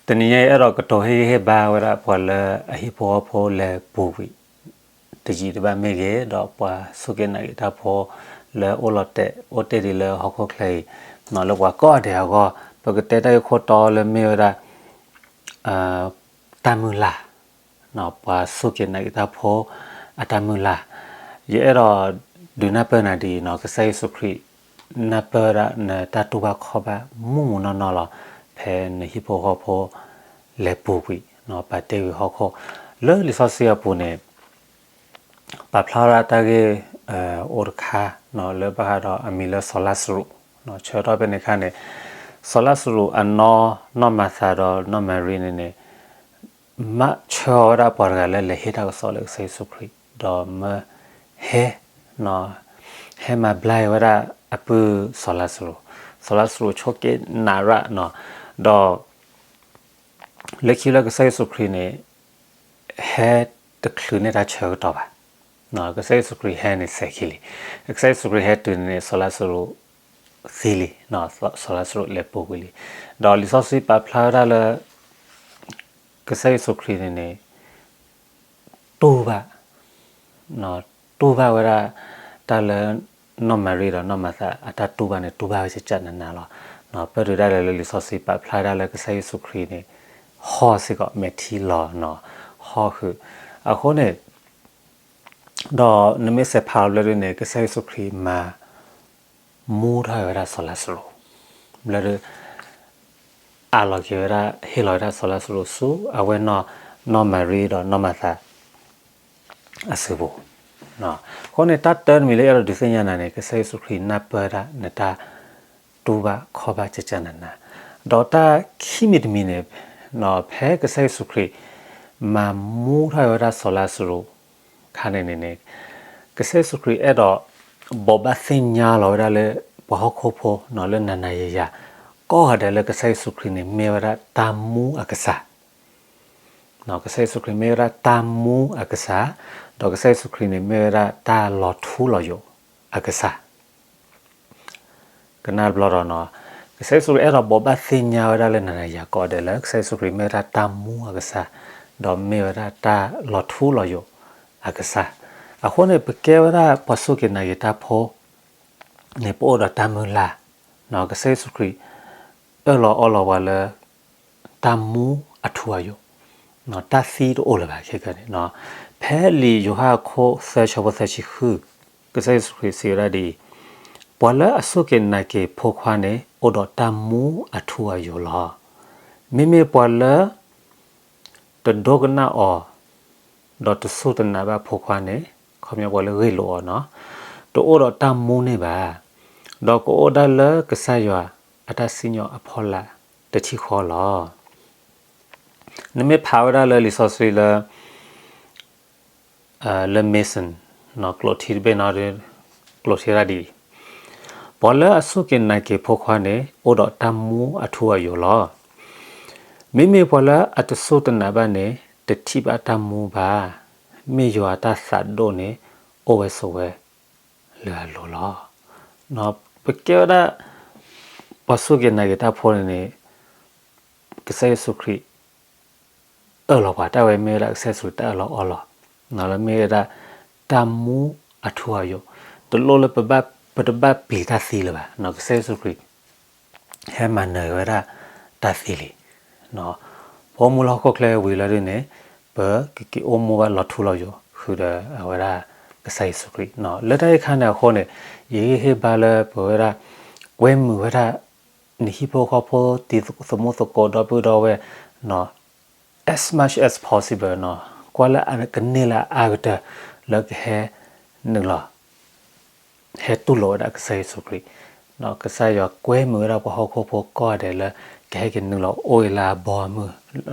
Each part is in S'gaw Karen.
တနံၤညါအံၤ အဲၣ်ဒိးကတိၤဟ့ၣ်ဂံၢ်ဟ့ၣ်ဘါဝဲဒၣ်ပှၤလၢအဟံၣ်ဖိဃီဖိလဲၤပူၤကွံာ် တယံာ်တဘၣ်မ့ၢ်ဂ့ၤ, ဒီးပှၤစူၢ်က့ၤနာ်က့ၤတၢ်ဖိ လၢအိၣ်လီၤတဲာ်အိၣ်တ့ၢ်ဒံးလၢဟီၣ်ခိၣ်ချၢအံၤ လၢပှၤကိးဂၤဒဲးအဂီၢ်, ပကတဲတၢ်ဂ့ၢ်ခိၣ်တီလၢမ့ၢ်ဝဲဒၣ် တၢ်မုၢ်လၢ်, ပှၤစူၢ်က့ၤနာ်က့ၤတၢ်ဖိ အတၢ်မုၢ်လၢ်. ယအဲၣ်ဒိးဒုးနၢ်ပၢၢ်နၤဒ်အံၤနီၤ, ကစၢ်ယ့ၣ်ၡူးခရံာ် နၢ်ပၢၢ်ဝဲဒၣ်နတၢ်တူၢ်ဘၣ်ခီၣ်ဘၣ်မူးမူးနီၢ်နီၢ်လီၤ. ဖဲနဟံၣ်ဖိဃီဖိ လဲၤပူၤကွံာ် ပာ်တ့ၢ်ကွံာ်ဟီၣ်ခိၣ် လၢလံာ်စီဆှံအပူၤန့ၣ် ပာ်ဖျါဝဲဒၣ်တၢ်ဂ့ၢ် အိၣ်တခါ လၢဘၣ်ဃးဒီးအမံၤလၢစီၤလါစရူး, ဆၢကတီၢ်ဖဲန့ၣ်အခါန့ၣ် စီၤလါစရူးအနီၢ် နီၢ်မၤသၤဒီးနီၢ်မၤရံန့ၣ်န့ၣ် မၢဆှၢဝဲဒၣ်ပှၤတဂၤလၢလဲၤဟ့ၣ်တၢ်ကစီၣ်လၢကစၢ်ယ့ၣ်ၡူးခရံာ် ဒီးမၢဟဲ ဟဲမၤဘျါက့ၤဝဲဒၣ်အပုၢ်စီၤလါစရူး, စီၤလါစရူးဆိးက့နးရၣ်နီၤ, ဒီး လၢခံလၢကစၢ်ယ့ၣ်ၡူးခရံာ်န့ၣ် ဟဲတချုးန့ၢ်တၢ်ဆၢကတီၢ်ဘၣ်. ကစၢ်ယ့ၣ်ၡူးခရံာ်ဟဲန့ၣ်စဲၤခံလံ. ကစၢ်ယ့ၣ်ၡူးခရံာ်ဟဲတုၤန့ၣ်န့ၣ် စီၤလါစရူးသံလံ, စီၤလါစရူးလဲၤပူၤကွံာ်လံ. ဒီးလံာ်စီဆှံပာ်ဖျါဝဲဒၣ်လၢ ကစၢ်ယ့ၣ်ၡူးခရံာ်န့ၣ်န့ၣ် တူၢ်ဘၣ် တူၢ်ဘၣ်ဝဲဒၣ် တၢ်လၢ နီၢ်မၤရံဒီးနီၢ်မၤသၤအတၢ်တူၢ်ဘၣ်န့ၣ် တူၢ်ဘၣ်ဝဲကကနးနးလီၤ. ပၢၢ်တုၤဒၣ်လဲာ်လၢလံာ်စီဆှံပာ်ဖျါဒၣ်လၢကစၢ်ယ့ၣ်ၡူးခရံာ်န့ၣ် ဟီၣ်စ့ၢ်ကီးမဲာ်ထံလီၤနီၤ, ဟီၣ်ဃုာ်. အဃိန့ၣ် ဒီးနမ့ၢ်စဲးဖးလီၤဘျၢဒ်န့ၣ် ကစၢ်ယ့ၣ်ၡူးခရံာ်မၤ မူထီၣ်ဝဲဒၣ်စီၤလါစရူး, ဘျၢဒ် အးလီၤက့ၤဝဲဒၣ် ဟ့ၣ်လီၤဝဲဒၣ်စီၤလါစရူးဆူ အဝဲနီၢ် နီၢ်မၤရံဒီးနီၢ်မၤသၤ အစုပူၤ. အဃိန့ၣ် တၢ်တၢတမံၤလၢအဲၣ်ဒိးဒုးသ့ၣ်ညါနၤန့ၣ် ကစၢ်ယ့ၣ်ၡူးခရံာ်နၢ်ပၢၢ်ဒၣ်နတၢ်တူၢ်ဘၣ်ခီၣ်ဘၣ်ကကနးနး, ဒီးတၢ်ခံမံၤတမံၤန့ၣ် ဖဲကစၢ်ယ့ၣ်ၡူးခရံာ် မၤမူထီၣ်ဝဲဒၣ်စီၤလါစရူး ခါန့ၣ်န့ၣ်န့ၣ် ကစၢ်ယ့ၣ်ၡူးခရံာ်အဲၣ်ဒိး ဘိးဘၣ်သ့ၣ်ညါလီၤဝဲဒၣ်လၢ ပှၤဟီၣ်ခိၣ်ဖိ လၢနၤနၤယၤယၤ ကိးဂၤဒဲးလၢကစၢ်ယ့ၣ်ၡူးခရံာ်န့ၣ် မ့ၢ်ဝဲဒၣ်တၢ်မူအကစၢ်, ကစၢ်ယ့ၣ်ၡူးခရံာ်မ့ၢ်ဝဲဒၣ်တၢ်မူအကစၢ်, ဒီးကစၢ်ယ့ၣ်ၡူးခရံာ်န့ၣ် မ့ၢ်ဝဲဒၣ်တၢ်လီၤထူလီၤယိာ်အကစၢ် ကနၣ်တဘျီဒီးနီၤ, ကစၢ်ယ့ၣ်ၡူးခရံာ်အဲၣ်ဒိးဘိးဘၣ်သ့ၣ်ညါဝဲဒၣ်လၢနၤနၤယၤယၤကိးဂၤဒဲးလၢ ကစၢ်ယ့ၣ်ၡူးခရံာ်မ့ၢ်ဝဲဒၣ်တၢ်မူအကစၢ်, ဒီးမ့ၢ်ဝဲဒၣ်တၢ်လီၤထူလီၤယိာ်အကစၢ်. အဃိန့ၣ် ပကဲဝဲဒၣ်ပှၤစူၢ်က့ၤနာ်က့ၤတၢ်ဖိ န့ၣ် ပအိၣ်ဒီးတၢ်မုၢ်လၢ်, ကစၢ်ယ့ၣ်ၡူးခရံာ် အၢၣ်လီၤအီလီၤပှၤလၢ တၢ်မူအထူအယိာ်, တၢ်သံတအိၣ်လၢၤဘၣ်ခဲကနံၣ်န့ၣ်, ဖဲလံာ်ယိၤဟၣ်အခိၣ်သၢဆၢဖိသၢဆံဃု, ကစၢ်ယ့ၣ်ၡူးခရံာ်စံးဝဲဒၣ်ဒ်အံၤ, ပှၤလၢအစူၢ်က့ၤနာ်က့ၤဖိခွါန့ၣ် အိၣ်ဒီးတၢ်မူအထူအယိာ်လီၤ. မ့မ့ၢ်ပှၤလၢ တဒိကနၣ်အီၤ, ဒီးတစူၢ်တနာ်ဘၣ်ဖိခွါန့ၣ်, ခီပညီပှၤလၢဂ့ၢ်လိာ်အီၤနီၤ, တအိၣ်ဒီးတၢ်မူန့ၣ်ဘၣ်, ဒီးကအိၣ်ဒၣ်လၢကစၢ်ယွၤအတၢ်စံၣ်ညီၣ်အဖီလာ်တထံၣ်ဃီလီၤ. နမ့ၢ်ဖးဝဲဒၣ်လၢလံာ်စီဆှံလၢ လၢ Mason ကျိာ်ထံတဘ့ၣ်နီၤ, ကျိာ်ထံဒၣ်ဒ်အံၤ, ပှၤလၢအစူၢ်က့ၤနာ်က့ၤဖိခွါန့ၣ် အိၣ်ဒီးတၢ်မူအထူအယိာ်လီၤ. မ့မ့ၢ်ပှၤလၢအတစူၢ်တနာ်ဘၣ်န့ၣ် တထံၣ်ဘၣ်တၢ်မူဘၣ်, မ့ၢ်ယွၤအတၢ်သးဒိၣ်န့ၣ် အိၣ်ဝဲဆိးဝဲလၢအလိၤလီၤ. ပကဲဝဲဒၣ် ပှၤစူၢ်က့ၤနာ်က့ၤတၢ်ဖိန့ၣ်န့ၣ် ကစၢ်ယ့ၣ်ၡူးခရံာ် အၢၣ်လီၤပှၤ, တၢ်ဝဲမ့ၢ်ဝဲဒၣ်ကစၢ်ယ့ၣ်ၡူးတၢ်အၢၣ်လီၤအီလီၤ, လၢမ့ၢ်ဝဲဒၣ် တၢ်မူအထူအယိာ်, တလိၣ်လၢပဘၣ်, ပတဘၣ်ပျံၤတၢ်သံလၢၤဘၣ်, ကစၢ်ယ့ၣ်ၡူးခရံာ် ဟဲမၤနၢၤဝဲဒၣ်တၢ်သံလံ. ပအိၣ်မူလၢဟီၣ်ခိၣ်ချၢဝံၤလီၤဒ်န့ၣ်, ပကက့ၤအိၣ်မူဘၣ်လီၤထူလီၤယိာ် ဃုာ်ဒီးအဝဲဒၣ်ကစၢ်ယ့ၣ်ၡူးခရံာ်. လၢတၢ်အံၤအခါန့ၣ်အဃိန့ၣ်, ယဟ့ၣ်ဂံၢ်ဟ့ၣ်ဘါလၢပဝဲဒၣ် ကွဲမုာ်ဝဲဒၣ် နဟံၣ်ဖိဃီဖိ တံၤသကိး သမူသကိး ဒီပုၢ်ဒီဝဲၢ် as much as possible နီၤ, ကွၢ်လၢအကန့ၢ်လၢအအါကတၢၢ် လၢကဟဲနုာ်လီၤ ဟဲတူၢ်လိာ်ဝဲဒၣ်ကစၢ်ယ့ၣ်ၡူးခရံာ်. ကစၢ်ယွၤကွဲမုာ်ဝဲဒၣ်ပှၤဟီၣ်ခိၣ်ဖိကိးဂၤဒဲးလၢ ကဟဲက့ၤနုာ်လီၤအိၣ်အံၤလၢအဘီအမုၢ်,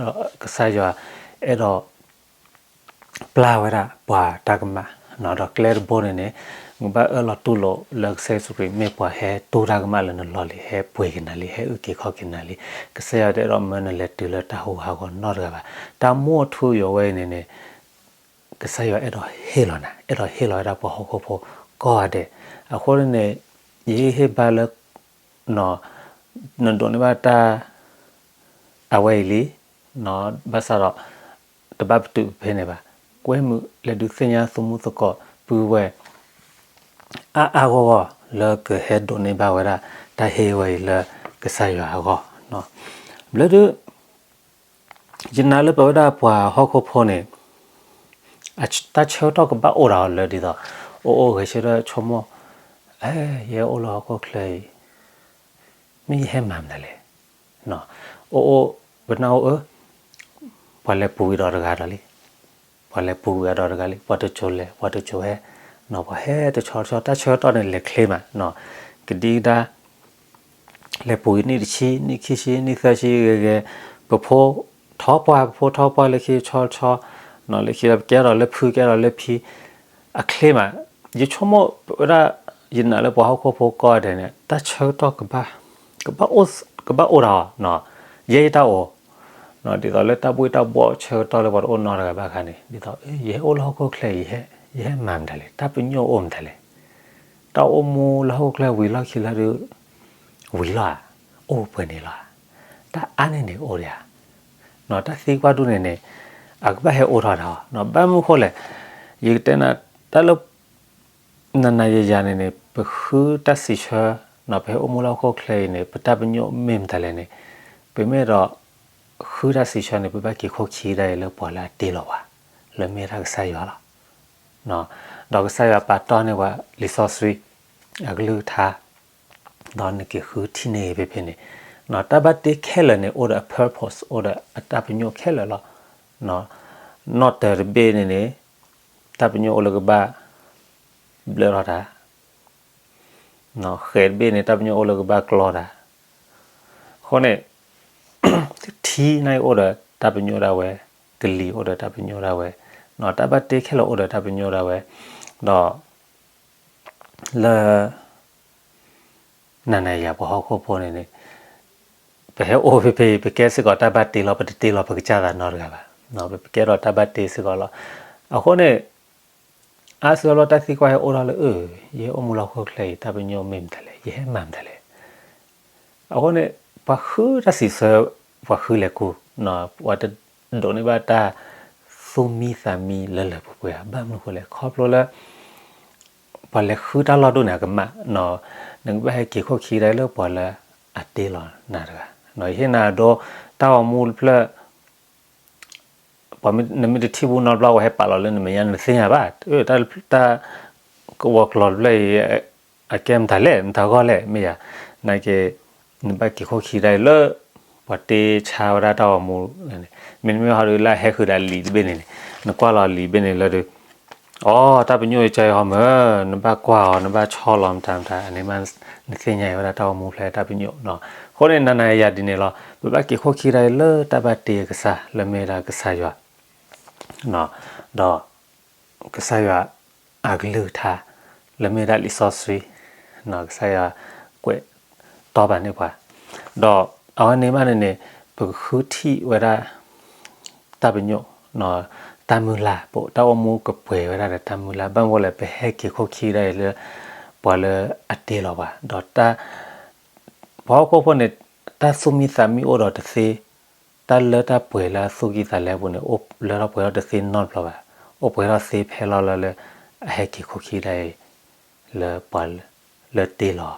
ကစၢ်ယွၤအဲၣ်ဒိး ပျၢ်ဝဲဒၣ်ပှၤတၢ်ကမၣ်, ဒီးကျဲတဘိန့ၣ်န့ၣ် မ့ၢ်ဘၣ်အၢၣ်လီၤတူၢ်လိာ်လၢကစၢ်ယ့ၣ်ၡူးခရံာ်မ့ၢ်ပှၤဟဲတူၢ်တၢ်ကမၣ်လၢနလီၢ်လံ, ဟဲပှ့ၤက့ၤနၤလံ, ဟဲအုၣ်က့ၤခီၣ်က့ၤနၤလံ. ကစၢ်ယွၤတအဲၣ်ဒိးမၢနလဲၤတုၤလၢတၢ်ဟူးဟးဂီၤနီတဂၤဘၣ်. တၢ်မူအထူအယိာ်ဝဲအံၤန့ၣ်န့ၣ် ကစၢ်ယွၤအဲၣ်ဒိးဟ့ၣ်လီၤနၤ, အဲၣ်ဒိးဟ့ၣ်လီၤဝဲဒၣ်ပှၤဟီၣ်ခိၣ်ဖိကိးဂၤဒဲး. အဃိန့ၣ်န့ၣ် ယဟ့ၣ်ဂံၢ်ဟ့ၣ်ဘါလၢ နဒိးန့ၢ်ဘၣ်တၢ် အဝဲအံၤလံ ဘၣ်ဆၣ်ဒီး တဘၣ်ပတုာ်ဖဲန့ၣ်ဘၣ်. ကွဲမုာ်လဲၤဒုးသ့ၣ်ညါသုးမုၢ်သကိးပုၢ်ဝဲၢ် အါအါဂီၢ်ဂီၢ် လၢကဟဲဒိးန့ၢ်ဘၣ်ဝဲဒၣ် တၢ်ဟ့ၣ်ဝဲအံၤလၢကစၢ်ယွၤအဂီၢ်. ဘျီဒုး ယနာ်လၢပဝဲဒၣ်ပှၤဟီၣ်ခိၣ်ဖိန့ၣ် တၢ်ဆၢကတီၢ်ကဘၣ်အိၣ်ဒီးလၢဒ်သိး အိၣ်အိၣ်ဂဲၤဆၢထၢၣ်ဆိကမိၣ်, ယဟဲအိၣ်လၢဟီၣ်ခိၣ်ချၢအံၤ မ့ၢ်ယဟဲမၤမနုၤလဲၣ်. အိၣ်အိၣ် ပနၢ်ဟူအၢ ပှၤလဲၤပူၤဝံၤဒီးတဂၤဒီးလံ, ပှၤလဲၤပူၤဝံၤဒီးတဂၤလံ, ပှၤတစိၤလဲၤ ပှၤတစိၤဟဲ, ပှၤဟဲတဆီတဆီ တၢ်ဆၢကတီၢ်န့ၣ်လဲၤချ့မး, ကဒံကဒါ လဲၤပူၤဝံၤနံၣ်တဆံ နံၣ်ခံဆံ နံၣ်သၢဆံဂ့ၤဂ့ၤ, ပဖိထီၣ်ပှၢ် ပဖိထီၣ်ပှၢ်လၢခံဆီတဆီ, လၢခံဒီးပကဲထီၣ်လၢဖု ကဲထီၣ်လၢဖံ အချ့မး. ယဆိကမိၣ်ဝဲဒၣ် ယနာ်လၢပှၤဟီၣ်ခိၣ်ဖိကိးဂၤဒဲးန့ၣ် တၢ်ဆၢကတီၢ် ကဘၣ်အိၣ်တၢ်အီၤ, ယဲယတၢ်အိၣ် ဒ်သိးလၢတၢ်ဘှ့ၣ်တၢ်ဘှီၣ်ဆၢကတီၢ်လၢပှၤတအိၣ်နီတဂၤဘၣ်အခါန့ၣ် ဒ်သိး ယဟဲအိၣ်လၢဟီၣ်ခိၣ်ချၢအံၤ ယဟဲမၤမနုၤလဲၣ်, တၢ်ပညိၣ်အိၣ်မနုၤလဲၣ်, တၢ်အိၣ်မူလၢဟီၣ်ခိၣ်ချၢဝံၤလီၢ်ခံလၢဒုး ဝံၤလီၤဧါ, အိၣ်ပှဲၤန့ၣ်လီၤဧါ, တၢ်အါန့ၢ်န့ၣ်အိၣ်ဒံးဧါ, တၢ်သံကွၢ်ဒူၣ်န့ၣ်န့ၣ် အကဘၣ်ဟဲအိၣ်ထီၣ်တၢ်အီၤ, ဘၣ်မနုၤဃိလဲၣ်, ယကတဲနၤ တၢ်လၢ နၤနၤယၤယၤန့ၣ်န့ၣ် ပဃုတၢ်စံးဆၢ, ပဟဲအိၣ်မူလၢဟီၣ်ခိၣ်ချၢအံၤန့ၣ် ပတၢ်ပညိၣ်မ့ၢ်မတၤလဲၣ်န့ၣ်, ပမ့ၢ်ဒီး ဃုတၢ်စံးဆၢန့ၣ် ပဘၣ်က့ၤခိၣ်ခံဒၣ်အံၤလၢပှၤလၢအတ့လီၤပှၤ, လၢမ့ၢ်ဒၣ်ကစၢ်ယွၤလီၤ. ဒီးကစၢ်ယွၤပာ်တီၢ်န့ၢ်ပှၤလံာ်စီဆှံ အကလုၢ်ကထါ, ဒီးနက့ၤဃုထံၣ်န့ၢ်ဖဲဖဲန့ၣ်, တၢ်ဘၣ်တ့ခဲလၢာ်န့ၣ် အိၣ်ဒီးအ purpose အိၣ်ဒီးအတၢ်ပညိၣ်ခဲလၢာ်လီၤ. နီၣ်တၢၤတဘ့ၣ်န့ၣ်န့ၣ် တၢ်ပညိၣ်အိၣ်လၢကဘၣ် ဘျၢထီၣ်တၢ်, ဃဲးတဘ့ၣ်န့ၣ် တၢ်ပညိၣ်အိၣ်လၢကဘၣ်ကျီတၢ်, အဃိန့ၣ် ထံန့ၣ်အိၣ်ဒီးတၢ်ပညိၣ်ဒၣ်ဝဲ, ကလံၤအိၣ်ဒီးတၢ်ပညိၣ်ဒၣ်ဝဲ, တၢ်ဘၣ်တ့ခဲလၢာ်အိၣ်ဒီးတၢ်ပညိၣ်ဒၣ်ဝဲ, ဒီး လၢ နၤနၤယၤပှၤဟီၣ်ခိၣ်ဖိန့ၣ်န့ၣ် ပဟဲအိၣ်ဖဲဖဲ ပကဲစ့ၢ်ကီးတၢ်ဘၣ်တ့လီၤ, ပတတ့လီၤပကစၢ်သးနီတဂၤဘၣ်, ပကဲထီၣ်တၢ်ဘၣ်တ့စ့ၢ်ကီးလီၤ. အဃိန့ၣ် အါစုအါဘျီတၢ်သံကွၢ်ဟဲအိၣ်ထီၣ်လၢ အၢ ယဟဲအိၣ်မူလၢဟီၣ်ခိၣ်ချၢအံၤ တၢ်ပညိၣ်မ့ၢ်မတၤလဲၣ်, ယဟဲမၤမတၤလဲၣ်. အဃိန့ၣ် ပှၤဃုတၢ်စံးဆၢ ပှၤဃုလဲၤကူ, ပှၤတဒိးန့ၢ်ဘၣ်တၢ်သူၣ်မံသးမံလၢလၢပှဲၤပှဲၤဧါ, ဘၣ်မနုၤဃိလဲၣ်, ခီဖျိလၢ ပှၤလဲၤဃုတၢ်လီၢ်ဒိၣ်န့ၣ် အကမၣ်, နကဘၣ်ဟဲက့ၤခိၣ်ခံဒၣ်လၢပှၤလၢအတ့လီၤနၤတဂၤ, ယဟ့ၣ်နၤဒိ တၢ်ဂီၤမူတဖျၢၣ် ပှၤမ့ၢ် နမ့ၢ်တထံၣ်ဘူးနီတဘျီ ပှၤဟဲပာ်လီၤလၢနမဲာ်ညါ နတသ့ၣ်ညါဘၣ်, တၢ် တၢ်ကဝီၤကျီၤတဖျၢၣ်အံၤ အကဲမတၤလဲၣ် မတၤဂီၢ်လဲၣ် မ့ၢ်ယၤ, နာ်က့ နဘၣ်က့ၤခိၣ်ခံဒၣ်အံၤလၢ ပှၤတ့ဆါဝဲဒၣ်တၢ်ဂီၤမူန့ၣ်, မ့တမ့ၢ်ဟီဒုးလၢအဟဲဃုာ်ဒီးလံာ်တဘ့ၣ်န့ၣ်န့ၣ်, နကွၢ်လီၤလံာ်ဘ့ၣ်န့ၣ်လၢဒုး အိ တၢ်ပညိၣ်အံၤကၢအံၤဟီမၢ်, နဘၣ်ကွၢ်အီၤ နဘၣ်ဆီလီၤမတၤမတၤ အန့ၣ်မး နသ့ၣ်ညါအံၤဝဲဒၣ်တၢ်ဂီၤမူဖျဲးတၢ်ပညိၣ်, အဃိန့ၣ် နၤနၤယၤယၤဒ်န့ၣ်လီၤ, ပဘၣ်က့ၤခိၣ်ခံဒၣ်အံၤလၢတၢ်ဘၣ်တ့အကစၢ် လၢမ့ၢ်ဒၣ်ကစၢ်ယွၤ ဒီး ကစၢ်ယွၤအကလုၢ်ကထါ လၢမ့ၢ်ဒၣ်လံာ်စီဆှံ, ကစၢ်ယွၤကွဲးတီပာ်န့ၢ်ပှၤ, ဒီးအဝဲန့ၣ်ဘၣ်န့ၣ်န့ၣ် ပကဃုထံၣ်ဝဲဒၣ် တၢ်ပညိၣ်, တၢ်မုၢ်လၢ်, ပတၢ်အိၣ်မူကပှဲၤဝဲဒၣ်ဒီးတၢ်မုၢ်လၢ်, ဘၣ်မနုၤလဲၣ် ပဟဲက့ၤခိၣ်ခံဒၣ်အံၤလၢ ပှၤလၢအတ့လီၤပှၤ, ဒီးတၢ် ပှၤဟီၣ်ခိၣ်ဖိန့ၣ် တၢ်သူၣ်မံသးမံအိၣ်ဒီးတသ့, တၢ်လၢတၢ်ပှဲၤလၢအသူၣ်ကံၢ်သးလဲအပူၤန့ၣ် အိၣ်လၢထီၣ်ပှဲၤထီၣ်တသ့နီတဘျီဘၣ်, အိၣ်ပှဲၤထီၣ်သ့ဖဲလီၤလၢလၢ အဟဲက့ၤခိၣ်ခံဒၣ်အံၤ လၢပှၤလၢတ့လီၤ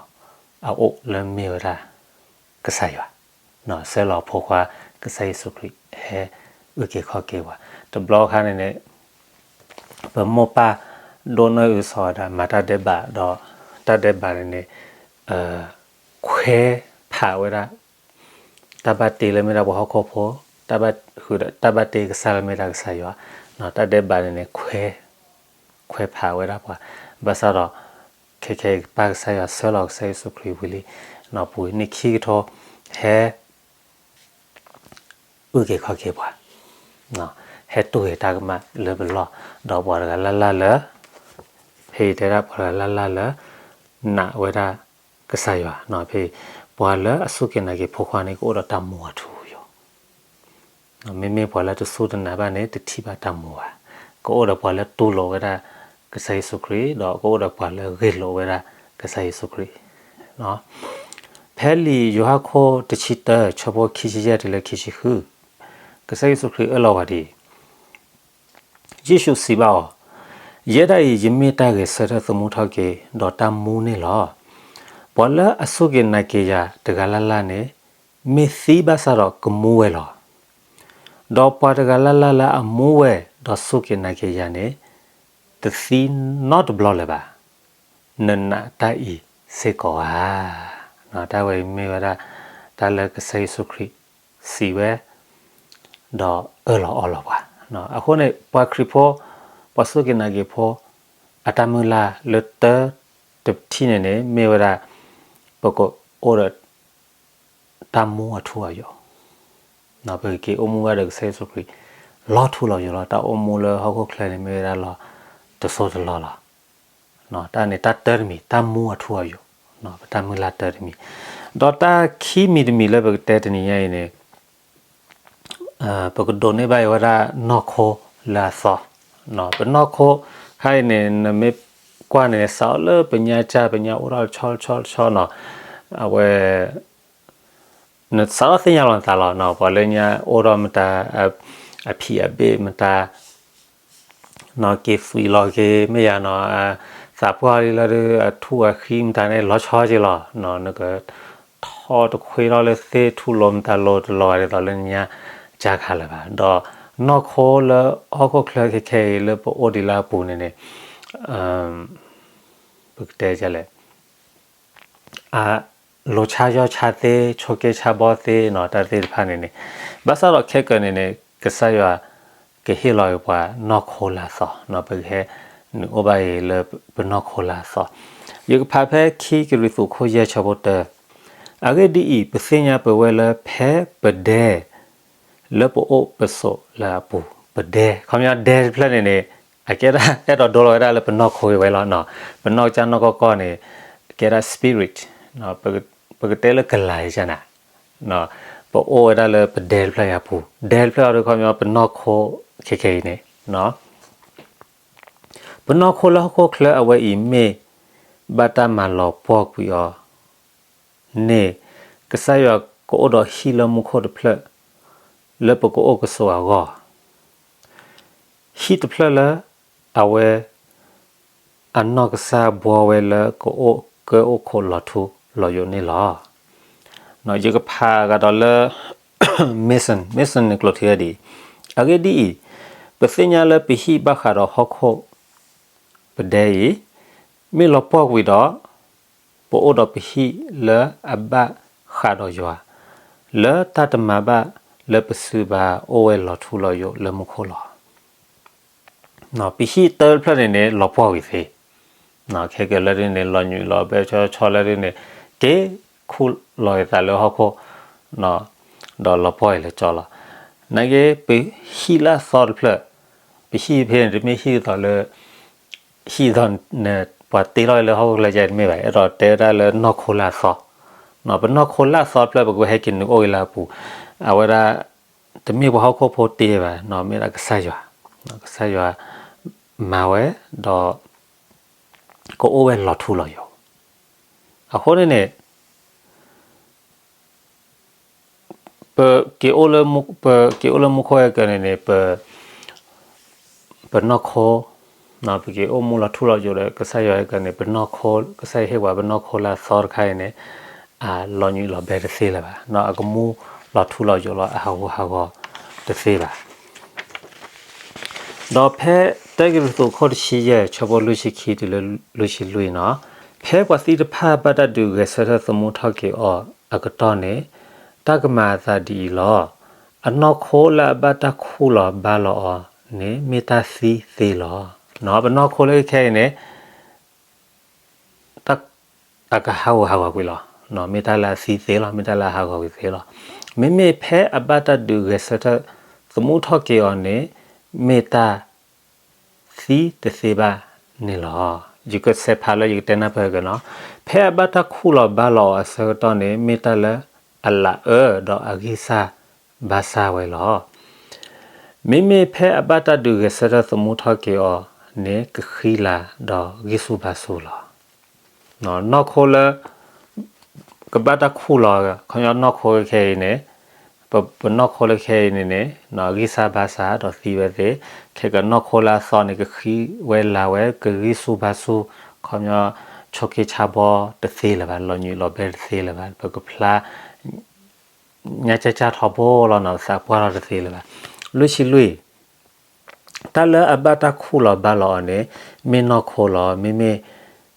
အအိၣ်လၢမ့ၢ်ဝဲဒၣ် ကစၢ်ယွၤ, ဆှၢလီၤအဖိခွါ ကစၢ်ယ့ၣ်ၡူးခရံာ် ဟဲအုၣ်က့ၤခီၣ်က့ၤပှၤ, တဘျီခါန့ၣ်န့ၣ် ပမိၢ်ပၢ်ဒိၣ်နီၢ်အုးစီၤအၤဒၣ် မၤတၢ်ဒဲးဘးဒီး တၢ်ဒဲးဘးန့ၣ်န့ၣ် ခွဲးဖးဝဲဒၣ် တၢ်ဘၣ်တ့လၢမ့ၢ်ဒၣ်ပှၤဟီၣ်ခိၣ်ဖိ, တၢ်ဘၣ်ဃုာ်ဒီး တၢ်ဘၣ်တ့ကစၢ်လၢမ့ၢ်ဒၣ်ကစၢ်ယွၤ, တၢ်ဒဲးဘးန့ၣ်န့ၣ် ခွဲး, ခွဲးဖးဝဲဒၣ်ပှၤ, ဘၣ်ဆၣ်ဒီး ခဲခဲအံၤကပၢ်ကစၢ်ယွၤဆှၢလီၤကစၢ်ယ့ၣ်ၡူးခရံာ်ဝံၤလံ, ပူၤနံၣ်ခံကထိ ဟဲ အုၣ်က့ၤခီၣ်က့ၤပှၤ, ဟဲတူၢ်ဂဲၤတၢ်ကမၣ်လၢပလီၢ်, ဒီးပှၤတဂၤလၢ်လၢ်လၢ ဖဲအံၤတဲဒၣ်ပှၤတဂၤလၢ်လၢ်လၢ နာ်ဝဲဒၣ်ကစၢ်ယွၤ, ဖဲအံၤ ပှၤလၢအစူၢ်က့ၤနာ်က့ၤဖိခွါန့ၣ် ကအိၣ်ဒီးတၢ်မူအထူအယိာ် မ့မ့ၢ်ပှၤလၢတစူၢ်တနာ်ဘၣ်န့ၣ် တထံၣ်ဘၣ်တၢ်မူဘၣ်, ကအိၣ်ဒီးပှၤလၢတူၢ်လိာ်ဝဲဒၣ် ကစၢ်ယ့ၣ်ၡူးခရံာ်, ဒီးကအိၣ်ဒီးပှၤလၢဂ့ၢ်လိာ်ဝဲဒၣ် ကစၢ်ယ့ၣ်ၡူးခရံာ်. ဖဲလံာ်ယိၤဟၣ်ခိၣ်တဆံတၢ ဆၢဖိခံဆံယဲၢ်တုၤလၢခံဆံဃု, ကစၢ်ယ့ၣ်ၡူးခရံာ်အၢၣ်လီၤဝဲဒ်အံၤ, ယ့ၣ်ၡူးစံးဘၣ်အီၤ, ယဲဒၣ်အံၤ ယမ့ၢ်တၢ်ဂဲၤဆၢထၢၣ်သမူထီၣ်က့ၤ ဒီးတၢ်မူန့ၣ်လီၤ. ပှၤလၢအစူၢ်က့ၤနာ်က့ၤယၤတဂၤလၢ်လၢ်န့ၣ် မ့ၢ်သံဘၣ်ဆၣ်ဒီးကမူဝဲလီၤ. ဒီးပှၤတဂၤလၢ်လၢ်လၢအမူဝဲ ဒီးစူၢ်က့ၤနာ်က့ၤယၤန့ၣ် တသံနီတဘျီလၢၤဘၣ်. နနာ်တၢ်အံၤစ့ၢ်ကီးဧါ. တၢ်ဝဲအံၤမ့ၢ်ဝဲဒၣ် တၢ်လၢကစၢ်ယ့ၣ်ၡူးခရံာ်စံးဝဲ ဒီးအၢၣ်လီၤအီလီၤပှၤ. အဃိန့ၣ် ပှၤခရံာ်ဖိ ပှၤစူၢ်က့ၤနာ်က့ၤဖိ အတၢ်မုၢ်လၢ်လၢတၢတထံၣ်န့ၣ်န့ၣ် မ့ၢ်ဝဲဒၣ် ပကအိၣ်ဒီး တၢ်မူအထူအယိာ်, ပကက့ၤအိၣ်မူဘၣ်ဒီးကစၢ်ယ့ၣ်ၡူးခရံာ် လီၤထူလီၤယိာ်လီၤ. တၢ်အိၣ်မူလၢဟီၣ်ခိၣ်ချၢန့ၣ် မ့ၢ်ဝဲဒၣ်လီၤတစိၢ်တလီၢ်လီၤ. တၢ်န့ၣ်တၢ်တၢတမံၤ တၢ်မူအထူအယိာ်, ပတၢ်မုၢ်လၢ်တၢတမံၤ, ဒီးတၢ်ခံမံၤတမံၤလၢပကတဲတနံၤညါအံၤန့ၣ် ပကဒိးန့ၢ်ဘၣ်အံၤဝဲဒၣ်နီၢ်ခိလၢအသီ, ပနီၢ်ခိခါအံၤန့ၣ် နမ့ၢ်ကွၢ်န့ၣ် စးထီၣ်လၢပညါကၢ် ပညါအိၣ်ထီၣ်တဆီတဆီတဆီနီၤ, အဝဲ နစးထီၣ်သ့ၣ်ညါလီၤနသးလီၤ. ပှၤလၢညါအိၣ်ထီၣ်မတၤ အဖံးအဘ့ၣ်မတၤ နီၢ်က့ၤသွံးလီၤက့ၤ မ့ၢ်ယၤနီၤ, သးပှၢ်လံလၢဒုး အထူၣ်အဃံမတၤန့ၣ် လီၤဆီက့ၤလီၤ. နကထီၣ်တခွ့ထီၣ်လၢသ့ၣ်ထူၣ်လိၤမတၤလိၤတလီၤဂာ်ဒ်သိးလၢညါ ကၢ်ခါလၢၤဘၣ်. ဒီးနီၢ်ခိလၢဟီၣ်ခိၣ်ချၢခဲခဲအံၤလၢပအိၣ်ဒံးလၢအပူၤန့ၣ်န့ၣ် ပကတဲလဲၣ် လိၤဆါယီၢ်ဆါသ့ ဆိးက့ဆါဘီသ့နီၤ တၢ်သ့ၣ်တဖၣ်န့ၣ်န့ၣ်, ဘၣ်ဆၣ်ဒီးခဲကၢန့ၣ်န့ၣ် ကစၢ်ယွၤကဟ့ၣ်လီၤက့ၤပှၤနီၢ်ခိလၢအသီနီၤ, ပကဟဲနုာ်အိၣ်ဘၣ်အံၤလၢပနီၢ်ခိလၢအသီ, ယကဖးဖဲခံကရံၣ်သူးခိၣ်ယဲၢ်ဆၢဖိတၢ, အဂ့ၢ်ဒ်အံၤ ပသ့ၣ်ညါပဝဲလၢဖဲပဒဲ လၢပအိၣ်ပဆိးလၢအပူၤ, ပဒဲ ခီပညီဒဲတဖျၢၣ်န့ၣ်န့ၣ် အကဲဒၣ်အဲၣ်ဒိးဒိလီၤဝဲဒၣ်လၢပနီၢ်ခိဝဲလီၤ. ပနီၢ်ကစၢ်နီၢ်ကီၢ်ကီၢ်န့ၣ် ကဲဒၣ် spirit, ပကတဲလၢကလၤယကနၤ, ပအိၣ်ဝဲဒၣ်လၢပဒဲတဖျၢၣ်အံၤအပူၤ, ဒဲတဖျၢၣ်အံၤဒီးခီပညီပနီၢ်ခိခဲခဲအံၤန့ၣ် ပနီၢ်ခိလၢဟီၣ်ခိၣ်ချၢအဝဲအံၤမ့ၢ်ဘၣ်တၢ်မၤလီၤပှီၢ်ကွံာ်အီၤန့ၣ်, ကစၢ်ယွၤကအိၣ်ဒီးဟံၣ်လၢမူခိၣ်တဖျၢၣ် လၢပကအိၣ်ကဆိးအဂီၢ်, ဟံၣ်တဖျၢၣ်လၢအဝဲ အနီၢ်ကစၢ်ဘှီဝဲလၢကအိၣ်ကၢအိၣ်ခိးလီၤထူလီၤယိာ်န့ၣ်လီၤ. ယကဖးဂၤဒီးလၢ Mason, Mason န့ၣ်ကျိးထံဝဲဒ်အံၤ, အဂ့ၢ်ဒ်အံၤ, ပသ့ၣ်ညါလၢပဟံၣ်ဘၣ်ဃးဒီးဟီၣ်ခိၣ်ပဒဲအံၤ မ့ၢ်လီၤပှီၢ်ကွံာ်ဒီး, ပအိၣ်ဒီးပဟံၣ်လၢအဘၣ်ဃးဒီးယွၤ, လၢတၢ်တမၤဘၣ်လၢပစုဘၣ်အိၣ်ဝဲလီၤထူလီၤယိာ်လၢမူခိၣ်လီၤ. ပဟံၣ်တၢတဖျၢၣ်န့ၣ်န့ၣ် လီၤပှီၢ်ကွံာ်သ့, ခဲကၢလၢဒ်န့ၣ် လီၤညွံးလီၤဘဲဆီဆီလၢဒ်န့ၣ် က့ၤခူၣ်လီၤအသးလၢဟီၣ်ခိၣ် ဒီးလီၤပှီၢ်အံၤလၢကၠီလီၤ. နာ်က့ ပဟံၣ်လၢအသီတဖျၢၣ်, ပဟံၣ်ဖဲန့ၣ် တမ့ၢ်ဟံၣ်ဒ်သိးလၢ ဟံၣ်ဒ်သိး ပှၤတ့ထီၣ်လၢဟီၣ်ခိၣ်ချၢကဲတမ့ၢ်ဘၣ်, အဲၣ်ဒိးတဲဝဲဒၣ်လၢနီၢ်ခိလၢအသီ, ပနီၢ်ခိလၢအသီတဖျၢၣ် ပကဟဲက့ၤနုာ်အိၣ်ဂ့ၤလၢအပူၤ, အဝဲဒၣ် တမ့ၢ်ပှၤဟီၣ်ခိၣ်ဖိတ့ဘၣ်, မ့ၢ်ဒၣ်ကစၢ်ယွၤ, ကစၢ်ယွၤမၤဝဲ ဒီး ကအိၣ်ဝဲလီၤထူလီၤယိာ်. အဃိန့ၣ်န့ၣ် ပက့ၤအိၣ်လၢမူခိၣ်ဟဲကၢန့ၣ်န့ၣ် ပ ပနီၢ်ခိ, ပက့ၤအိၣ်မူလီၤထူလီၤယိာ်ဒီး ကစၢ်ယွၤဟဲကၢန့ၣ် ပနီၢ်ခိ, ကစၢ်ယွၤဟ့ၣ်ပှၤပနီၢ်ခိလၢအသီတခါအံၤန့ၣ် အလီၤညွံးလီၤဘဲတသ့လၢၤဘၣ်, အကမူလီၤထူလီၤယိာ်လီၤ အဟးဂူာ်ဟးဂီၤတသ့ဘၣ်. ဒီးဖဲတၢကရံၣ်သူးခိၣ်တဆံယဲၢ် ဆၢဖိလွံၢ်ဆံခံတုၤလၢလွံၢ်ဆံလွံၢ်နီၤ, ဖဲပှၤသံတဖၣ်ဘၣ်တၢ်ဒုးဂဲၤဆၢထၢၣ်သမူထီၣ်က့ၤအီၤအကတီၢ်န့ၣ် တၢ်ကမၤအသးဒ်အံၤလီၤ. အနီၢ်ခိလၢအဘၣ်တၢ်ခူၣ်လီၤဘါလီၤအီၤန့ၣ် မ့ၢ်တၢ်သံသ့လီၤ. ပနီၢ်ခိလၢခဲအံၤန့ၣ် အကဟးဂူာ်ဟးဂီၤကွံာ်လီၤ. မ့ၢ်တၢ်လၢအသံသ့လီၤ, မ့ၢ်တၢ်လၢအဟးဂီၤကွံာ်သ့လီၤ. မ့မ့ၢ်ဖဲအဘၣ်တၢ်ဒုးဂဲၤဆၢထၢၣ်သမူထီၣ်က့ၤအီၤန့ၣ် မ့ၢ်တၢ်သံတသ့ဘၣ်န့ၣ်လီၤ. ယကစဲးဖးလၢယကတဲနၢ်ပၢၢ်က့ၤနီၤ, ဖဲအဘၣ်တၢ်ခူၣ်လီၤဘါလီၤအီၤအဆၢကတီၢ်န့ၣ် မ့ၢ်တၢ်လၢအလၤအၢဒီးအဂံၢ်စၢ်ဘါစၢ်ဝဲလီၤ. မ့မ့ၢ်ဖဲအဘၣ်တၢ်ဒုးဂဲၤဆၢထၢၣ်သမူထီၣ်က့ၤအီၤန့ၣ် ကဃံလၤဒီးဂံၢ်ဆူၣ်ဘါဆူၣ်လီၤ. နီၢ်ခိလၢ ကဘၣ်တၢ်ခူၣ်လီၤ, ခီပညီနီၢ်ခိခဲအံၤန့ၣ် ပနီၢ်ခိလၢခဲအံၤန့ၣ်န့ၣ် ဂံၢ်စၢ်ဘါစၢ်ဒီးသံဝဲသ့, ခဲကနီၢ်ခိလၢအသီန့ၣ် ကဃံဝဲလၤဝဲ ကဂံၢ်ဆူၣ်ဘါဆူၣ် ခီပညီ ဆိးက့ဆါဘီတသ့လၢၤဘၣ်, လီၤညွံးလီၤဘဲတသ့လၢၤဘၣ်, ပကဖျါ ညါကၢ်ကၢ်ထီဘိလီၤနီၤ, သးပှၢ်ထီၣ်တသ့လၢၤဘၣ်. လွံၢ်ဆံလွံၢ်, တၢ်လၢအဘၣ်တၢ်ခူၣ်လီၤဘၣ်လီၤအီၤန့ၣ် မ့ၢ်နီၢ်ခိလီၤ. မ့မ့ၢ်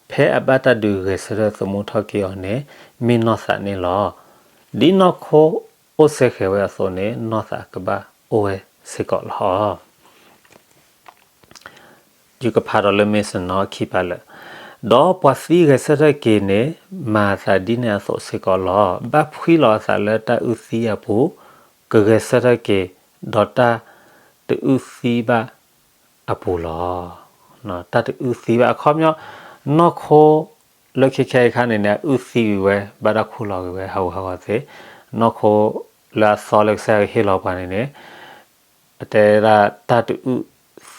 ဖဲအဘၣ်တၢ်ဒုးဂဲၤဆၢထၢၣ်သမူထီၣ်က့ၤအီၤန့ၣ် မ့ၢ်နီၢ်သးန့ၣ်လီၤ. ဒ်နီၢ်ခိအိၣ်စဲဃဲၤဝဲအသိးန့ၣ် နီၢ်သးကဘၣ်အိၣ်ဝဲစ့ၢ်ကီးလီၤ. ယကဖးဒီးလၢ မ့ၢ်စနီၤခံပာ်လၢာ်, ဒီးပှၤသံဂဲၤဆၢထၢၣ်က့ၤန့ၣ် မၤအသးဒ်န့ၣ်အသိးစ့ၢ်ကီးလီၤ. ဘၣ်ဖှံလီၤအသးလၢတၢ်အုၣ်သံအပူၤ, ကဂဲၤဆၢထၢၣ်က့ၤ ဒီးတၢ်တအုၣ်သံဘၣ်အပူၤလီၤ. တၢ်တအုၣ်သံဘၣ်အခီပညီ, နီၢ်ခိလၢခဲခဲအံၤခါန့ၣ်န့ၣ် အအုၣ်သံဝံၤဝဲ ဘၣ်တၢ်ခူၣ်လီၤဂ့ၤဝဲ ဟးဂူာ်ဟးဂီၤသ့, နီၢ်ခိလၢအသီလၢကစၢ်ယွၤကဟ့ၣ်လီၤပှၤန့ၣ်န့ၣ် အတဲဒၣ်တၢ်တအုၣ်